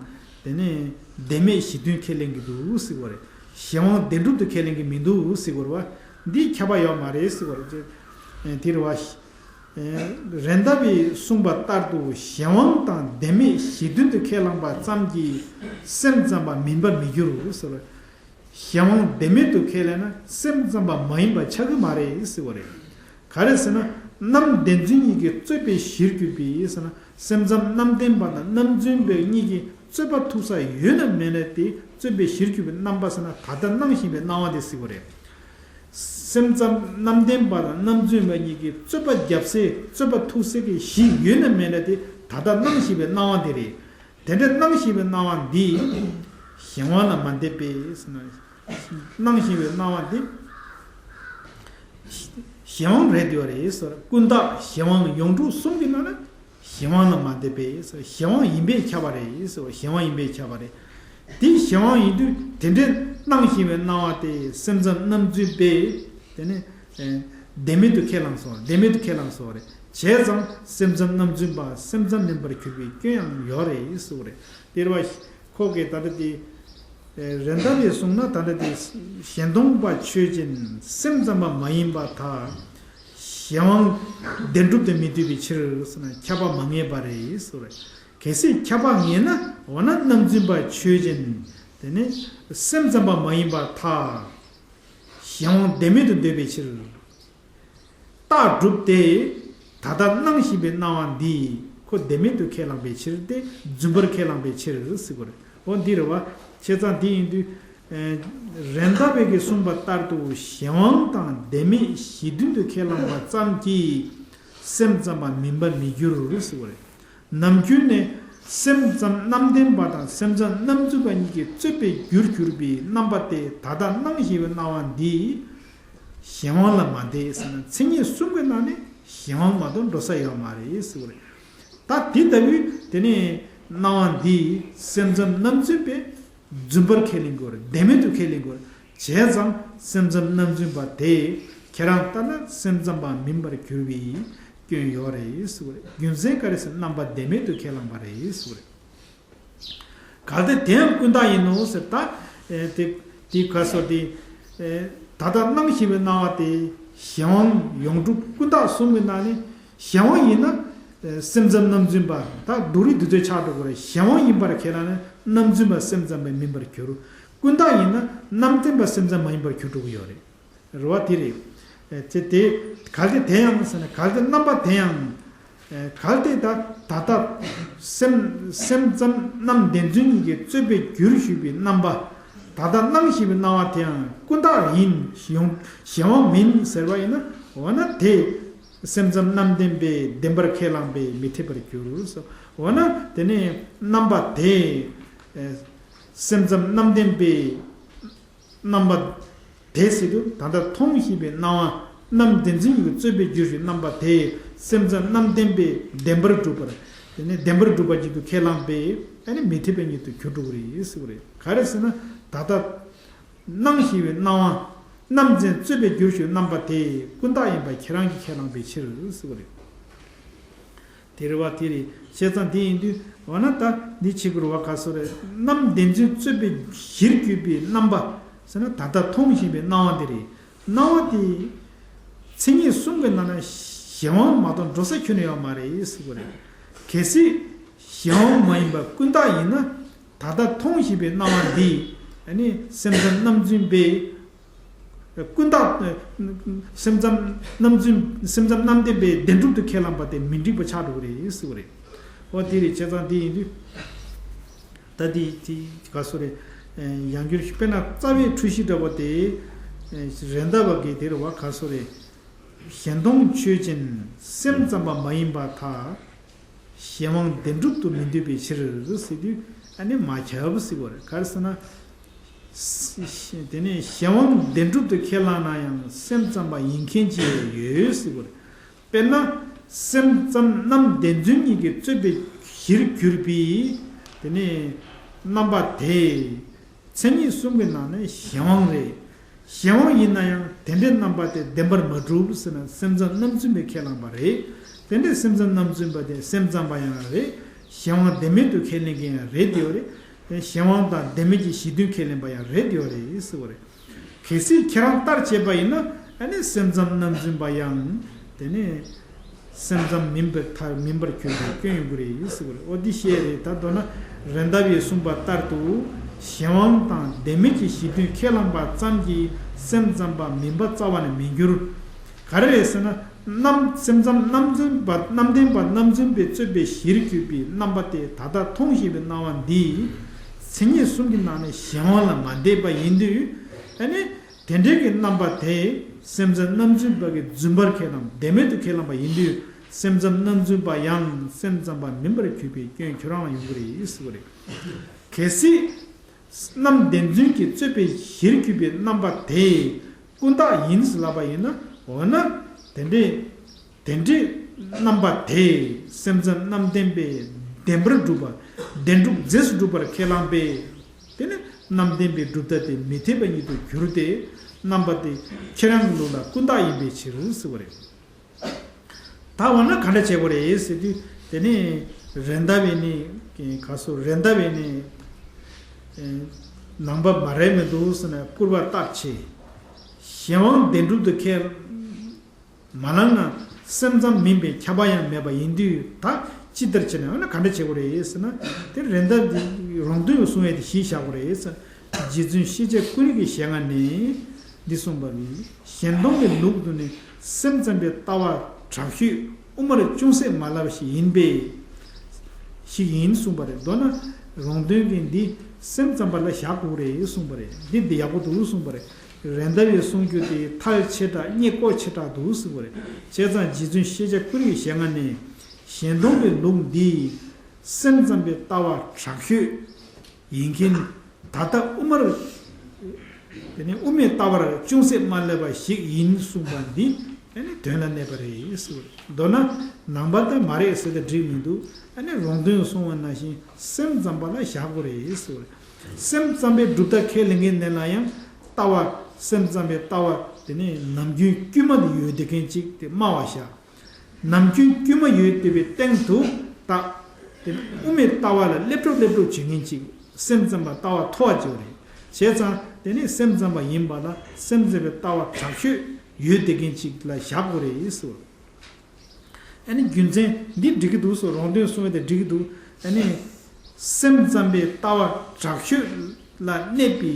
དེ་ནས་བདེན་མེད་གཞི་མཐུན་ཁས་ལེན་གྱི་འདུག་ཟེར་དགོས་རེད། གཞན་དབང་བདེན་གྲུབ་ཏུ་ཁས་ལེན་གྱི་མི་འདུག་ཟེར་དགོས་རེད་བ། འདི་ཁྱབ་པ་ཡོད་མ་རེད་ཟེར་དགོས་རེད། དེ་རེད་བ། རེད་མདའ་བས་གསུངས་པ་ལྟར་དུ་གཞན་དབང་དང་བདེན་མེད་གཞི་མཐུན་དུ་ཁས་བླངས་པ་ཙམ་གྱིས་སེམས་ཙམ་པ་མིན་པར་མི་འགྱུར་ཟེར། གཞན་དབང་བདེན་མེད་དུ་ཁས་ལེན་ན་སེམས་ཙམ་པ་མ་ཡིན་པ་ཆགས་ཀྱི་མ་རེད་ཟེར་བ་རེད། ག་རེ་ཟེར་ན། རྣམ་བདེན་རྫུན་གཉིས་ཀྱིས་རྩོད་པའི་གཞིར་གྱུར་པའི་ཟེར་ན། སེམས་ཙམ་རྣམ་བདེན་པ་དང་རྣམ་རྫུན་པའི་གཉིས་ཀྱིས་རྩོད་པ་ཐུག་ས་ཡོད་ན་མེད་ན་དེ་རྩོད་པའི་གཞིར་གྱུར་པའི་རྣམ་པ་ཟེར་ན། ད་ལྟ་སྣང་བཞིན་པའི་སྣང་བ་དེ་ཟེར་བ་རེད། སེམས་ཙམ་རྣམ་བདེན་པ་དང་རྣམ་རྫུན་པ་གཉིས་ཀྱིས་རྩོད་པ་བརྒྱབ་སའི་རྩོད་པ་ཐུག་སའི་གི་གཞི་ཡོད་ན་མེད་ན་དེ་ད་ལྟ་སྣང་བཞིན་པའི་སྣང་བ་དེ་རེད། དེ་འདྲའི་སྣང་བཞིན་པའི་སྣང་བ་འདི་གཞན་དབང་ལ་མ་འདེབས་པས་ཟེར་ན། སྣང་བཞིན་པའི་སྣང་བ་འདི་གཞན་དབང་རེད་འདུག་རེད་ཟེར། ཀུན་བརྟགས་གཞན་དབང་ཡོངས་གྲུབ་གསུམ་གྱི་ནང་ན། གཞན་དབང་ལ་མ་འདེབས་པས་ཟེར། གཞན་དབང་ཡིན་པས་ཁྱབ་པ་རེད་ཟེར། གཞན་དབང་ཡིན་པས་ཁྱབ་པ་རེད། དེ་གཞན་དབང་ཡིན་དུས་དེ་འདྲའི་སྣང་བཞིན་པའི་སྣང་བ་དེ་སེམས་ཙམ་རྣམ་རྫུན་པས་དེ་ནི་བདེན་མེད་དུ་ཁས་བླངས་སོ། བདེན་མེད་དུ་ཁས་བླངས་སོ་རེད། བྱས་ཙང་སེམས་ཙམ་རྣམ་རྫུན་པ་སེམས་ཙམ་མིན་པར་གྱུར་པའི་སྐྱོན་ཡང་ཡོད་རེད་ཟེར་བ་རེད། དེ་རེད་བ། ཁོ་གིས་ད་ལྟ་དེ། རེད་མདའ་བས་གསུངས་ན་ད་ལྟ་དེ། གཞན་སྟོང་པ་ཆོས་ཅན། སེམས་ཙམ་པ་མ་ཡིན་པར་ཐལ། གཞན་དབང་བདེན་གྲུབ་ཏུ་མི་འདོད་པའི་ཕྱིར་ཟེར་ན་ཁྱབ་པ་མ་ངེས་པ་རེད་ཟེར་བ་རེད། གལ་སྲིད་ཁྱབ་པ་ངེས་ན། འོ་ན་རྣམ་རྫུན་པ་ཆོས་ཅན། དེ་ནི་སེམས་ཙམ་པ་མ་ཡིན་པར་ཐལ། གཞན་དབང་བདེན་མེད་དུ་འདོད་པའི་ཕྱིར། རྟགས་གྲུབ་སྟེ། ད་ལྟ་སྣང་བཞིན་པའི་སྣང་བ་འདི་ཁོ་བདེན་མེད་དུ་ཁས་བླངས་པའི་ཕྱིར་ཏེ། རྫུན་པར་ཁས་བླངས་པའི་ཕྱིར་ཟེར་བ་རེད། འོ་འདི་རེད་བ། བྱས་ཙང་འདི་ཡིན་དུས། རེད་མདའ་བས་ཀྱིས་གསུངས་པ་ལྟར་དུ་གཞན་དབང་དང་བདེན་མེད་གཞི་མཐུན་དུ་ཁས་བླངས་པ་ཙམ་གྱིས་སེམས་ཙམ་པ་མིན་པར་མི་འགྱུར་ཟེར་བ་རེད། ནམ་རྒྱུན་ནས་ སེམས་ཙམ་རྣམ་བདེན་པ་དང་སེམས་ཙམ་རྣམ་རྫུན་པ་གཉིས་ཀྱི་རྩོད་པའི་རྒྱུར་གྱུར་པའི་རྣམ་པ་སྟེ། ད་ལྟ་སྣང་ཞེས་པའི་སྣང་བ་འདི་གཞན་དབང་ལ་མ་འདས་ཟེར་ན། མཚན་ཉིད་གསུམ་གྱི་ནང་ནས་གཞན་དབང་མ་གཏོགས་འགྲོ་ས་ཡོད་མ་རེད་ཟེར་བ་རེད། ད་དེ་ལྟ་བུའི་དེ་ནས་སྣང་བ་འདི་སེམས་ཙམ་རྣམ་རྫུན་པས་རྫུན་པར་ཁས་ལེན་དགོས་རེད། བདེན་མེད་དུ་ཁས་ལེན་དགོས་རེད། བྱས་ཙང་སེམས་ཙམ་རྣམ་རྫུན་པ་དེ་ཁྱེད་རང་ལྟར་ན་སེམས་ཙམ་པ་མིན་པར་གྱུར་པའི་སྐྱོན་ཡོད་རེད་ཟེར་བ་རེད། རྒྱུ་མཚན་ག་རེ་ཟེར་ན། རྣམ་པ་བདེན་མེད་དུ་ཁས་བླངས་པ་རེད་ཟེར་བ་རེད། གལ་ཏེ་དེ་ཡང་ཀུན་བརྟགས་ཡིན་ནོ་ཟེར། ད་ཨེ་དེ་དེ་ག་སོ་དེ་ཨེ་ད་ལྟ་སྣང་ཞེས་པའི་སྣང་བ་དེ་གཞན་དབང་ཡོངས་གྲུབ་ཀུན་བརྟགས་གསུམ་གྱི་ནང་ནས་གཞན་དབང་ཡིན་ན། ཨེ་སེམས་ཙམ་རྣམ་རྫུན་པ། ད་སྡུག་རུས་དེ་ཚོས་ཆགས་འགྲོ་གི་རེད། གཞན་དབང་ཡིན་པར་ཁས་བླངས་ན་རྣམ་རྫུན་པ་སེམས་ཙམ་པ་མིན་པར་གྱུར། ཀུན་བརྟགས་ཡིན་ན་རྣམ་བདེན་པ་སེམས་ཙམ་མ་ཡིན་པར་གྱུར་འགྲོ་གི་ཡོད་རེད། རེད་བ། དེ་རེད། ཨེ་དེ་དེ་གལ་ཏེ་དེ་ཡང་ཟེར་ན། གལ་ཏེ་རྣམ་པ་དེ་ཡང་། ཨེ་གལ་ཏེ་ད་ད་ལྟ་སེམས་སེམས་ཙམ་རྣམ་བདེན་རྫུན་གཉིས་ཀྱི་རྩོད་པའི་རྒྱུར་གྱུར་པའི་རྣམ་པ། ད་ལྟ་སྣང་ཞེས་པའི་སྣང་བ་དེ་ཡང་ཀུན་བརྟགས་ཡིན། གཞན་དབང་མིན་ཟེར་བ་ཡིན་ན། འོ་ན་དེ་སེམས་ཙམ་རྣམ་བདེན་པས་བདེན་པར་ཁས་བླངས་པས་མི་འཐད་པར་གྱུར་སོ། འོ་ན་དེ་ནས་རྣམ་པ་དེ་ཨེ་སེམས་ཙམ་རྣམ་བདེན་པས་རྣམ་པ་དེ་ཟེར་དུས། ད་ལྟ་མཐོང་ཞེས་པའི་སྣང་བ་རྣམ་བདེན་རྫུན་གཉིས་ཀྱི་རྩོད་པའི་རྒྱུར་གྱུར་རྣམ་པ་དེ་སེམས་ཙམ་རྣམ་བདེན་པས་བདེན་པར་གྲུབ་པར། དེ་ནས་བདེན་པར་གྲུབ་པ་ཉིད་དུ་ཁས་བླངས་པས་ཨ་ནི་མི་འཐད་པ་ཉིད་དུ་གྱུར་འགྲོ་གི་རེད་ཟེར་བ་རེད། ག་རེ་ཟེར་ན། ད་ལྟ་སྣང་ཞེས་པའི་སྣང་བ་རྣམ་ཅན་རྩོད་པའི་རྒྱུར་གྱུར་རྣམ་པ་དེ་ཀུན་བརྟགས་ཡིན་པ་ཁྱེད་རང་གིས་ཁས་བླངས་པའི་ཕྱིར་ཟེར་བ་རེད། དེ་རེད་བ། དེ་རེད། བྱས་ཙང་དེ་ཡིན་དུས། འོ་ན་ད་འདི་ཆི་གུ་རུ་བ་ག་སོ་རེད། རྣམ་བདེན་རྫུན་རྩོད་པའི་གཞིར་གྱུར་པའི་རྣམ་པ་ཟེར་ན། ད་ལྟ་མཐོང་བཞིན་པའི་སྣང་བ་དེ་རེད། སྣང་བ་དེ་མཚན་ཉིད་གསུམ་གྱི་ནང་ན་གཞན་དབང་མ་གཏོགས་འགྲོ་ས་ཁྱོན་ནས་ཡོད་མ་རེད་ཟེར་གོ་རེད། གལ་སྲིད་གཞན་དབང་མ་ཡིན་པ་ཀུན་བརྟགས་ཡིན་ན། ད་ལྟ་མཐོང་བཞིན་པའི་སྣང་བ་འདི་ཨ་ནི་སེམས་ཙམ་རྣམ་རྫུན་པས། ཀུན་བརྟགས། སེམས་ཙམ་རྣམ་རྫུན། སེམས་ཙམ་རྣམ་བདེན་པས་བདེན་གྲུབ་ཏུ་ཁས་བླངས་པ་དེ་མི་འགྲིག་པ་ཆགས་འགྲོ་གི་རེད་ཟེར་བ་རེད། འོ་དེ་རེད། བྱས་ཙང་དེ་ཡིན་དུས། ད་དེ་དེ་ག་སོ་རེད། ཡང་བསྒྱུར་ཞིག་དཔེར་ན་རྩ་བའི་འཁྲུལ་གཞི་འདྲ་བོ་དེ། རེད་མདའ་བ་གི་དེ་རེད་བ། ག་སོ་རེད། གཞན་སྟོང་ཆོས་ཅན་སེམས་ཙམ་པ་མ་ཡིན་པར་ཐལ། གཞན་དབང་བདེན་གྲུབ་ཏུ་མི་འདོད་པའི་ཕྱིར་ཟེར་དུས། ཨ་ནི་མ་ཁྱབ་ཟེར་བ་རེད། ག་རེ་ཟེར་ན། དེ་ནས་གཞན་དབང་བདེན་གྲུབ་ཏུ་ཁས་བླངས་ན་ཡང་སེམས་ཙམ་པ་ཡིན་མཁན་ཅིག་ཡོད་ཟེར་བ་རེད། དཔེར་ན་སེམས་ཙམ་རྣམ་བདེན་རྫུན་གཉིས་ཀྱི་རྩོད་པའི་གཞིར་གྱུར་པའི་དེ་ནས་རྣམ་པ་དེ། མཚན་ཉིད་གསུམ་གྱི་ནང་ནས་གཞན་དབང་རེད། གཞན་དབང་ཡིན་ན་ཡང་དེ་འདྲའི་རྣམ་པ་དེ་བདེན་པར་མ་གྲུབ་ཟེར་ན། སེམས་ཙམ་རྣམ་རྫུན་པས་ཁས་བླངས་པ་རེད། དེ་འདྲའི་སེམས་ཙམ་རྣམ་རྫུན་པ་དེ་སེམས་ཙམ་པ་ཡང་རེད། གཞན་དབང་བདེན་མེད་དུ་ཁས་ལེན་མཁན་ཡང་རེད་དེ་ཡོད་རེད། གཞན་དབང་དང་བདེན་མེད་ཀྱི་གཞི་མཐུན་ཁས་ལེན་པ་ཡང་རེད་དེ་ཡོད་རེད་ཟེར་བ་རེད། གལ་སྲིད་ཁྱེད་རང་ལྟར་བྱས་པ་ཡིན་ན། ཨ་ནི་སེམས་ཙམ་རྣམ་རྫུན་པ་ཡང་དེ་ནས་སེམས་ཙམ་མིན་པའི་མཐར་མིན་པར་གྱུར་པའི་སྐྱོན་ཡོང་གི་རེད་ཟེར་བ་རེད། འོ་འདི་བཤད་རེད། ད་མདོར་ན་རེད་མདའ་བས་གསུངས་པ་ལྟར་དུ་གཞན་དབང་དང་བདེན་མེད་ཀྱི་གཞི་མཐུན་ཁས་བླངས་པ་ཙམ་གྱིས་སེམས་ཙམ་པ་མིན་པ་རྩ་བ་ནས་མི་འགྱུར། ག་རེ་རེད་ཟེར་ན། རྣམ་སེམས་ཙམ་རྣམ་རྫུན་པ་རྣམ་བདེན་པ་རྣམ་རྫུན་པས་རྩོད་པའི་གཞིར་གྱུར་པའི་རྣམ་པ་དེ་ད་ལྟ་མཐོང་བཞིན་པའི་སྣང་བ་འདི་མཚན་ཉིད་གསུམ་གྱི་ནང་ནས་གཞན་དབང་ལ་མ་འདས་པ་ཡིན་དུས། ཨ་ནི། དེ་འདྲའི་གི་རྣམ་པ་དེ་སེམས་ཙམ་རྣམ་རྫུན་པ་གིས་རྫུན་པར་ཁས་བླངས། བདེན་མེད་དུ་ཁས་བླངས་པ་ཡིན་དུས། སེམས་ཙམ་རྣམ་རྫུན་པ་ཡང་སེམས་ཙམ་པ་མིན་པར་གྱུར་པའི་སྐྱོན་ཁྱོད་རང་ལ་ཡོང་གི་རེད་ཟེར་བ་རེད། གལ་སྲིད་རྣམ་བདེན་རྫུན་གྱི་རྩོད་པའི་གཞིར་གྱུར་པའི་རྣམ་པ་དེ་ཀུན་བརྟགས་ཡིན་ཟེར་ལབ་པ་ཡིན་ན། འོ་ན་དེ་འདྲའི་དེ་འདྲའི་རྣམ་པ་དེ་སེམས་ཙམ་རྣམ་བདེན་པས་བདེན་པར་གྲུབ་པ། བདེན་གྲུབ་རྫས་སུ་གྲུབ་པར་ཁས་བླངས་པས། དེ་ནི་རྣམ་བདེན་པའི་གྲུབ་མཐའ་དེ་མི་འཐད་པ་ཉིད་དུ་གྱུར་ཏེ། རྣམ་པ་དེ་ཁྱེད་རང་གི་ལུགས་ལ་ཀུན་བརྟགས་ཡིན་པའི་ཕྱིར་ཟེར་བ་རེད། ད་འོ་ན་ག་འདྲ་བྱེད་དགོས་རེད་ཟེར་དུས། དེ་ནི་རེད་མདའ་བས་ནི་ག་སོ་རེད་མདའ་བས་ནི་ནང་པ་མ་རེད་མི་འདུག་ཟེར་ན་སྐུར་པ་བཏབ་བྱས། གཞན་དབང་བདེན་གྲུབ་ཏུ་ཁས་མ་བླངས་ན་སེམས་ཙམ་མིན་པའི་ཁྱབ་པ་ཡང་མེད་པ་ཡིན་དུས། ད་ཅི་ལྟར་བྱས་ན་འོ་ན་ག་འདྲ་བྱེད་དགོས་རེད་ཟེར་ན། དེ་རེད་མདའ་འདི་རོང་སྟོན་གྱིས་གསུང་ཡས་དེ་གཞི་བཞག་དགོས་རེད་ཟེར། རྗེ་བཙུན་ཤེས་བྱ་ཀུན་རིག་གི་ཞལ་སྔ་ནས་འདི་གསུངས་པ་ནི། གཞན་སྟོང་གི་ལུགས་འདི་ནི་སེམས་ཙམ་པའི་ལྟ་བ་དྲག་ཤོས་དབུ་མར་ཅུང་ཟད་མ་ལབ་ཞིག་ཡིན་པས། ཞིག་ཡིན་གསུངས་པ་རེད། མདོར་ན་རོང་སྟོན་གྱིས་འདི་སེམས་ཙམ་པ་ལ་བཞག་དགོས་རེད་གསུངས་པ་རེད། འདི་འདི་ཡག་པོ་འདུག་གསུངས་པ་རེད། རེད་མདའ་བའི་གསུང་རྒྱུ་དེ་ཐལ་ཆེ་དྲགས་རྙེད་དཀོན་ཆེ་དྲགས་འདུག་གསུངས་པ་རེད། བྱས་ཙང་རྗེ་བཙུན་ཤེས་བྱ་ཀུན་རིག་གི་ཞལ་སྔ་ནས་གཞན་སྟོང་གི་ལུགས་འདི་ སེམས་ཙམ་པའི་ལྟ་བ་དྲག་ཤོས་ཡིན་མཁན། ད་ལྟ་དབུ་མར། དེ་ནས་དབུ་མའི་ལྟ་བར་ཅུང་ཟད་མ་སླེབས་པ་ཞིག་ཡིན་གསུངས་པ་འདི་ཨ་ནི་དོན་ལ་གནས་པ་རེད་ཟེར་བ་རེད། མདོར་ན་ནང་པ་དང་མ་རེད་ཟེར་ཏེ་འགྲིག་མི་འདུག་ཨ་ནི་རོང་སྟོན་གསུངས་པ་ནང་བཞིན་སེམས་ཙམ་པ་ལ་བཞག་དགོས་རེད་ཟེར་བ་རེད། སེམས་ཙམ་པའི་གྲུབ་མཐའ་ཁས་ལེན་མཁན་ནས་ལ་ཡང་ལྟ་བ། སེམས་ཙམ་པའི་ལྟ་བ་དེ་ནས་ནམ་རྒྱུན་དཀྱུས་མ་དེ་ཡོད་བསྡད་མཁན་ཅིག་དེ་སྨྲ་བ་བཞག་ནམ་རྒྱུན་དཀྱུས་མ་ཡོད་བསྡད་པའི་སྟེང་དུ་ད། དེ་ནི་དབུ་མའི་ལྟ་བ་ལ་སླེབས་འགྲོ་སླེབས་འགྲོ་བྱེད་མཁན་ཅིག་སེམས་ཙམ་པ་ལྟ་བ་མཐོ་བ་ཅིག་རེད། བྱས་ཙང་དེ་ནི་སེམས་ཙམ་པ་ཡིན་པ་ལ་སེམས་ཙམ་པའི་ལྟ་བ་དྲག་ཤོས་ཡོད་བསྡད་མཁན་ཅིག་ལ་བཞག་དགོས་རེད་ཟེར། ཨ་ནི་རྒྱུ་མཚན་འདི་འགྲིག་གི་འདུག་ཟེར། རོང་སྟོན་གསུངས་པ་དེ་འགྲིག་གི་འདུག་ཨ་ནི་སེམས་ཙམ་པའི་ལྟ་བ་དྲག་ཤོས་ལ་གནས་པའི་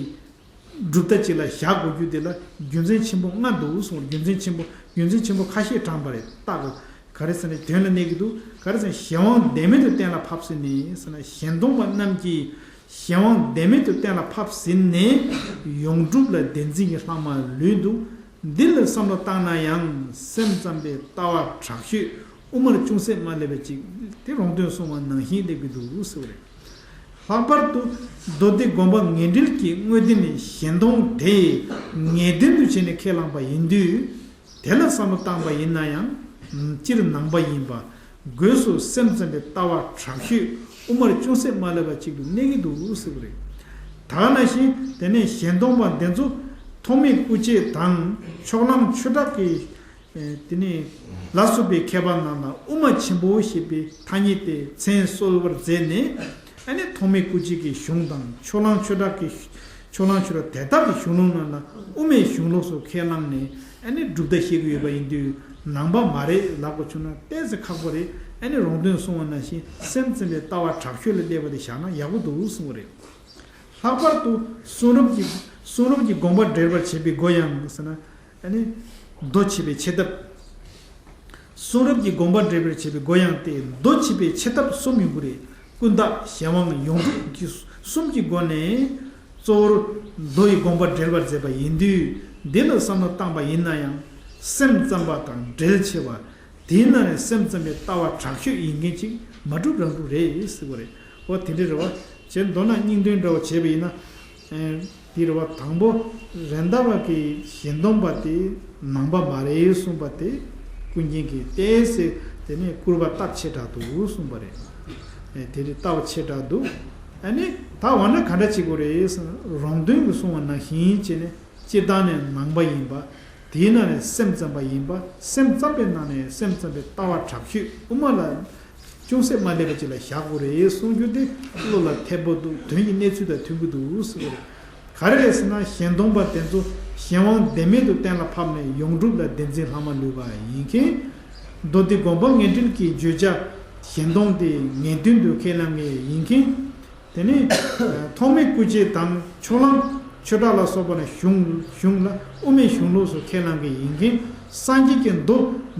གྲུབ་མཐའ་གཅིག་ལ་བཞག་དགོས་རྒྱུ་དེ་ལ་རྒྱུ་མཚན་ཆེན་པོ་ལྔ་འདུག་གསུངས། རྒྱུ་མཚན་ཆེན་པོ་རྒྱུ་མཚན་ཆེན་པོ་ཁ་ཤས་དྲངས་པ་རེད། ལྟ་དགོས། ག་རེ་ཟེར་ན་དོན་ལ་གནས་ཀྱི་འདུག་ག་རེ་ཟེར་ན་གཞན་དབང་བདེན་མེད་དུ་གཏན་ལ་ཕབ་ཟིན་ནས་ཟེར་ན་གཞན་སྟོང་པ་རྣམས་ཀྱིས་གཞན་དབང་བདེན་མེད་དུ་གཏན་ལ་ཕབ་ཟིན་ནས་ཡོངས་གྲུབ་ལ་བདེན་འཛིན་གྱི་ལྷག་མ་ལུས་འདུག་འདི་ལ་བསམ་བློ་བཏང་ན་ཡང་སེམས་ཙམ་པའི་ལྟ་བ་དྲག་ཤོས་དབུ་མར་ཅུང་ཟད་མ་སླེབས་པ་ཅིག་དེ་རོང་སྟོན་གསུངས་པ་ནང་བཞིན་སླེབས་ཀྱི་འདུག་ཟེར་བ་རེད། ལྷག་པར་དུ་མདོ་སྡེ་དགོངས་པ་ངེས་འགྲེལ་གྱི་དངོས་བསྟན་གཞན་སྟོང་དེ་ངེས་བསྟན་དུ་བྱས་ནས་ཁས་བླངས་པ་ཡིན་དུས། དེ་ལ་བསམ་བློ་བཏང་པ་ཡིན་ན་ཡང་སྤྱིར་ནང་པ་ཡིན་པ་སྒོས་སུ་སེམས་ཙམ་པའི་ལྟ་བ་དྲག་ཤོས་དབུ་མར་ཅུང་ཟད་མ་སླེབས་པ་ཅིག་ཏུ་གནས་ཀྱི་འདུག་ཟེར་བ་རེད། ད་ག་ནང་བཞིན་དེ་ནས་གཞན་སྟོང་པ་འདི་ཚོ་ཐོགས་མེད་སྐུ་མཆེད་དང་ཕྱོགས་གླང་ཆོས་གྲགས་ཀྱི། དེ་ནས་ལ་སོགས་པའི་མཁས་པ་རྣམས་ལ་དབུ་མ་ཆེན་པོ་ཞེས་པའི་ཐ་སྙད་དེ་མཚན་གསོལ་བར་མཛད་ནས། ཨ་ནི་ཐོགས་མེད་སྐུ་མཆེད་ཀྱི་གཞུང་དང་ཕྱོགས་གླང་ཆོས་གྲགས་ཀྱི་ཕྱོགས་གླང་ཆོས་གྲགས་དེ་དག་གི་གཞུང་ལུགས་རྣམས་ལ་དབུ་མའི་གཞུང་ལུགས་སུ་ཁས་བླངས་ནས་ཨ་ནི་གྲུབ་མཐའ་བཤད་ཀྱི་ཡོད་པ་ཡིན་དུས་ནང་པ་མ་རེད་ལབ་དགོས་བྱུང་ན་ཏོག་ཙམ་ཁག་པོ་རེད། ཨ་ནི་རོང་སྟོན་གསུངས་པ་ནང་བཞིན་སེམས་ཙམ་པའི་ལྟ་བ་དྲག་ཤོས་ལ་སླེབས་པ་དེ་བཞག་ན་ཡག་པོ་འདུག་གསུངས་པ་རེད། ལྷག་པར་དུ་གསུང་རབ་ཀྱི་གསུང་རབ་ཀྱི་དགོངས་པ་འགྲེལ་བར་བྱེད་པའི་སྒོ་ཡང་ཟེར་ན། ཨ་ནི། མདོ་ཕྱེ་བའི་ཆེ་ཐབས། གསུང་རབ་ཀྱི་དགོངས་པ་འགྲེལ་བར་བྱེད་པའི་སྒོ་ཡང་སྟེ་མདོ་ཕྱེ་བའི་ཆེ་ཐབས་གསུམ་ཡོང་གི་རེད། ཀུན་བརྟགས་གཞན་དབང་ཡོངས་གྲུབ་ཀྱི་གསུམ་གྱི་སྒོ་ནས། གཙོ་བོར་མདོ་ཡི་དགོངས་པ་འགྲེལ་བར་མཛད་པ་ཡིན་དུས་འདི་ལ་བསམ་བློ་བཏང་པ་ཡིན་ན་ཡང་སེམས་ཙམ་པ་དང་འབྲེལ་ཆེ་བ། དེའི་ནང་ནས་སེམས་ཙམ་པའི་ལྟ་བ་དྲག་ཤོས་ཡིན་མཁན་ཅིག་མ་གྲུབ་རང་གྲུབ་རེད་ཟེར་བ་རེད། འོ་དེ་འདྲ་རེད་བ། བྱས་མདོར་ན་སྙིང་དོན་འདྲ་བོ་བྱས་པ་ཡིན་ན། ཨེ། དེ་རེད་བ། དང་པོ་རེད་མདའ་བ་གི་གཞན་སྟོང་པ་དེ་ནང་པ་མ་རེད་གསུངས་པ་དེ་ཀུན་མཁྱེན་གྱིས་ཏོག་ཙམ་དེ་ནས་སྐུར་པ་སྟབས་ཆེ་དྲགས་འདུག་གསུངས་པ་རེད། ཨེ། དེ་རེད་སྟབས་ཆེ་དྲགས་འདུག་ཨ་ནི་ད་འོ་ན་ག་འདྲ་བྱེད་དགོས་རེད་ཟེར་ན་རོང་སྟོན་གྱིས་གསུངས་པ་ནང་བཞིན་བྱས་ནས། སྤྱིར་བཏང་ནས་ནང་པ་ཡིན་པ། དེའི་ནང་ནས་སེམས་ཙམ་པ་ཡིན་པ། སེམས་ཙམ་པའི་ནང་ནས་སེམས་ཙམ་པའི་ལྟ་བ་དྲག་ཤོས་དབུ་མ་ལ་ཅུང་ཟད་མ་སླེབས་པ་ཅིག་ལ་བཞག་དགོས་རེད་གསུང་རྒྱུ་དེ་བློ་ལ་འཐད་པོ་འདུག་དོན་གྱི་གནས་ཚུལ་དང་མཐུན་གྱི་འདུག་ཟེར་གྱི་རེད། ག་རེ་རེད་ཟེར་ན་གཞན་སྟོང་པ་དེ་ཚོ་གཞན་དབང་བདེན་མེད་དུ་གཏན་ལ་ཕབ་ནས་ཡོངས་གྲུབ་ལ་བདེན་འཛིན་ལྷག་མ་ལུས་པ་ཡིན་མཁན། མདོ་སྡེ་དགོངས་པ་ངེས་འགྲེལ་གྱི་བརྗོད་བྱ་གཞན་སྟོང་དེ་ངེས་དོན་དུ་ཁས་བླངས་མཁན་ཡིན་མཁན། དེ་ནས་ཐོགས་མེད་སྐུ་མཆེད་དང་ཕྱོགས་གླང་ཆོས་གྲགས་ལ་སོགས་པ་ནས་གཞུང་གཞུང་ལ་དབུ་མའི་གཞུང་ལུགས་སུ་ཁས་བླངས་མཁན་ཡིན་མཁན། སངས་རྒྱས་ཀྱི་མདོ་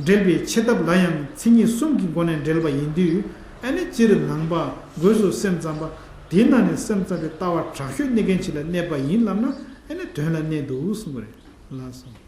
འགྲེལ་བའི་ཆེ་ཐབས་ལ་ཡང་མཚན་ཉིད་གསུམ་གྱི་སྒོ་ནས་འགྲེལ་བ་ཡིན་དུས་ཨ་ནི་སྤྱིར་ནང་པ་སྒོས་སུ་སེམས་ཙམ་པ་དེའི་ནང་ནས་སེམས་ཙམ་པའི་ལྟ་བ་དྲག་ཤོས་གནས་མཁན་ཅིག་ལ་གནས་པ་ཡིན་ལབ་ན་ཨ་ནི་དོན་ལ་གནས་འདུག་གསུངས་པ་རེད། ལགས་སོ།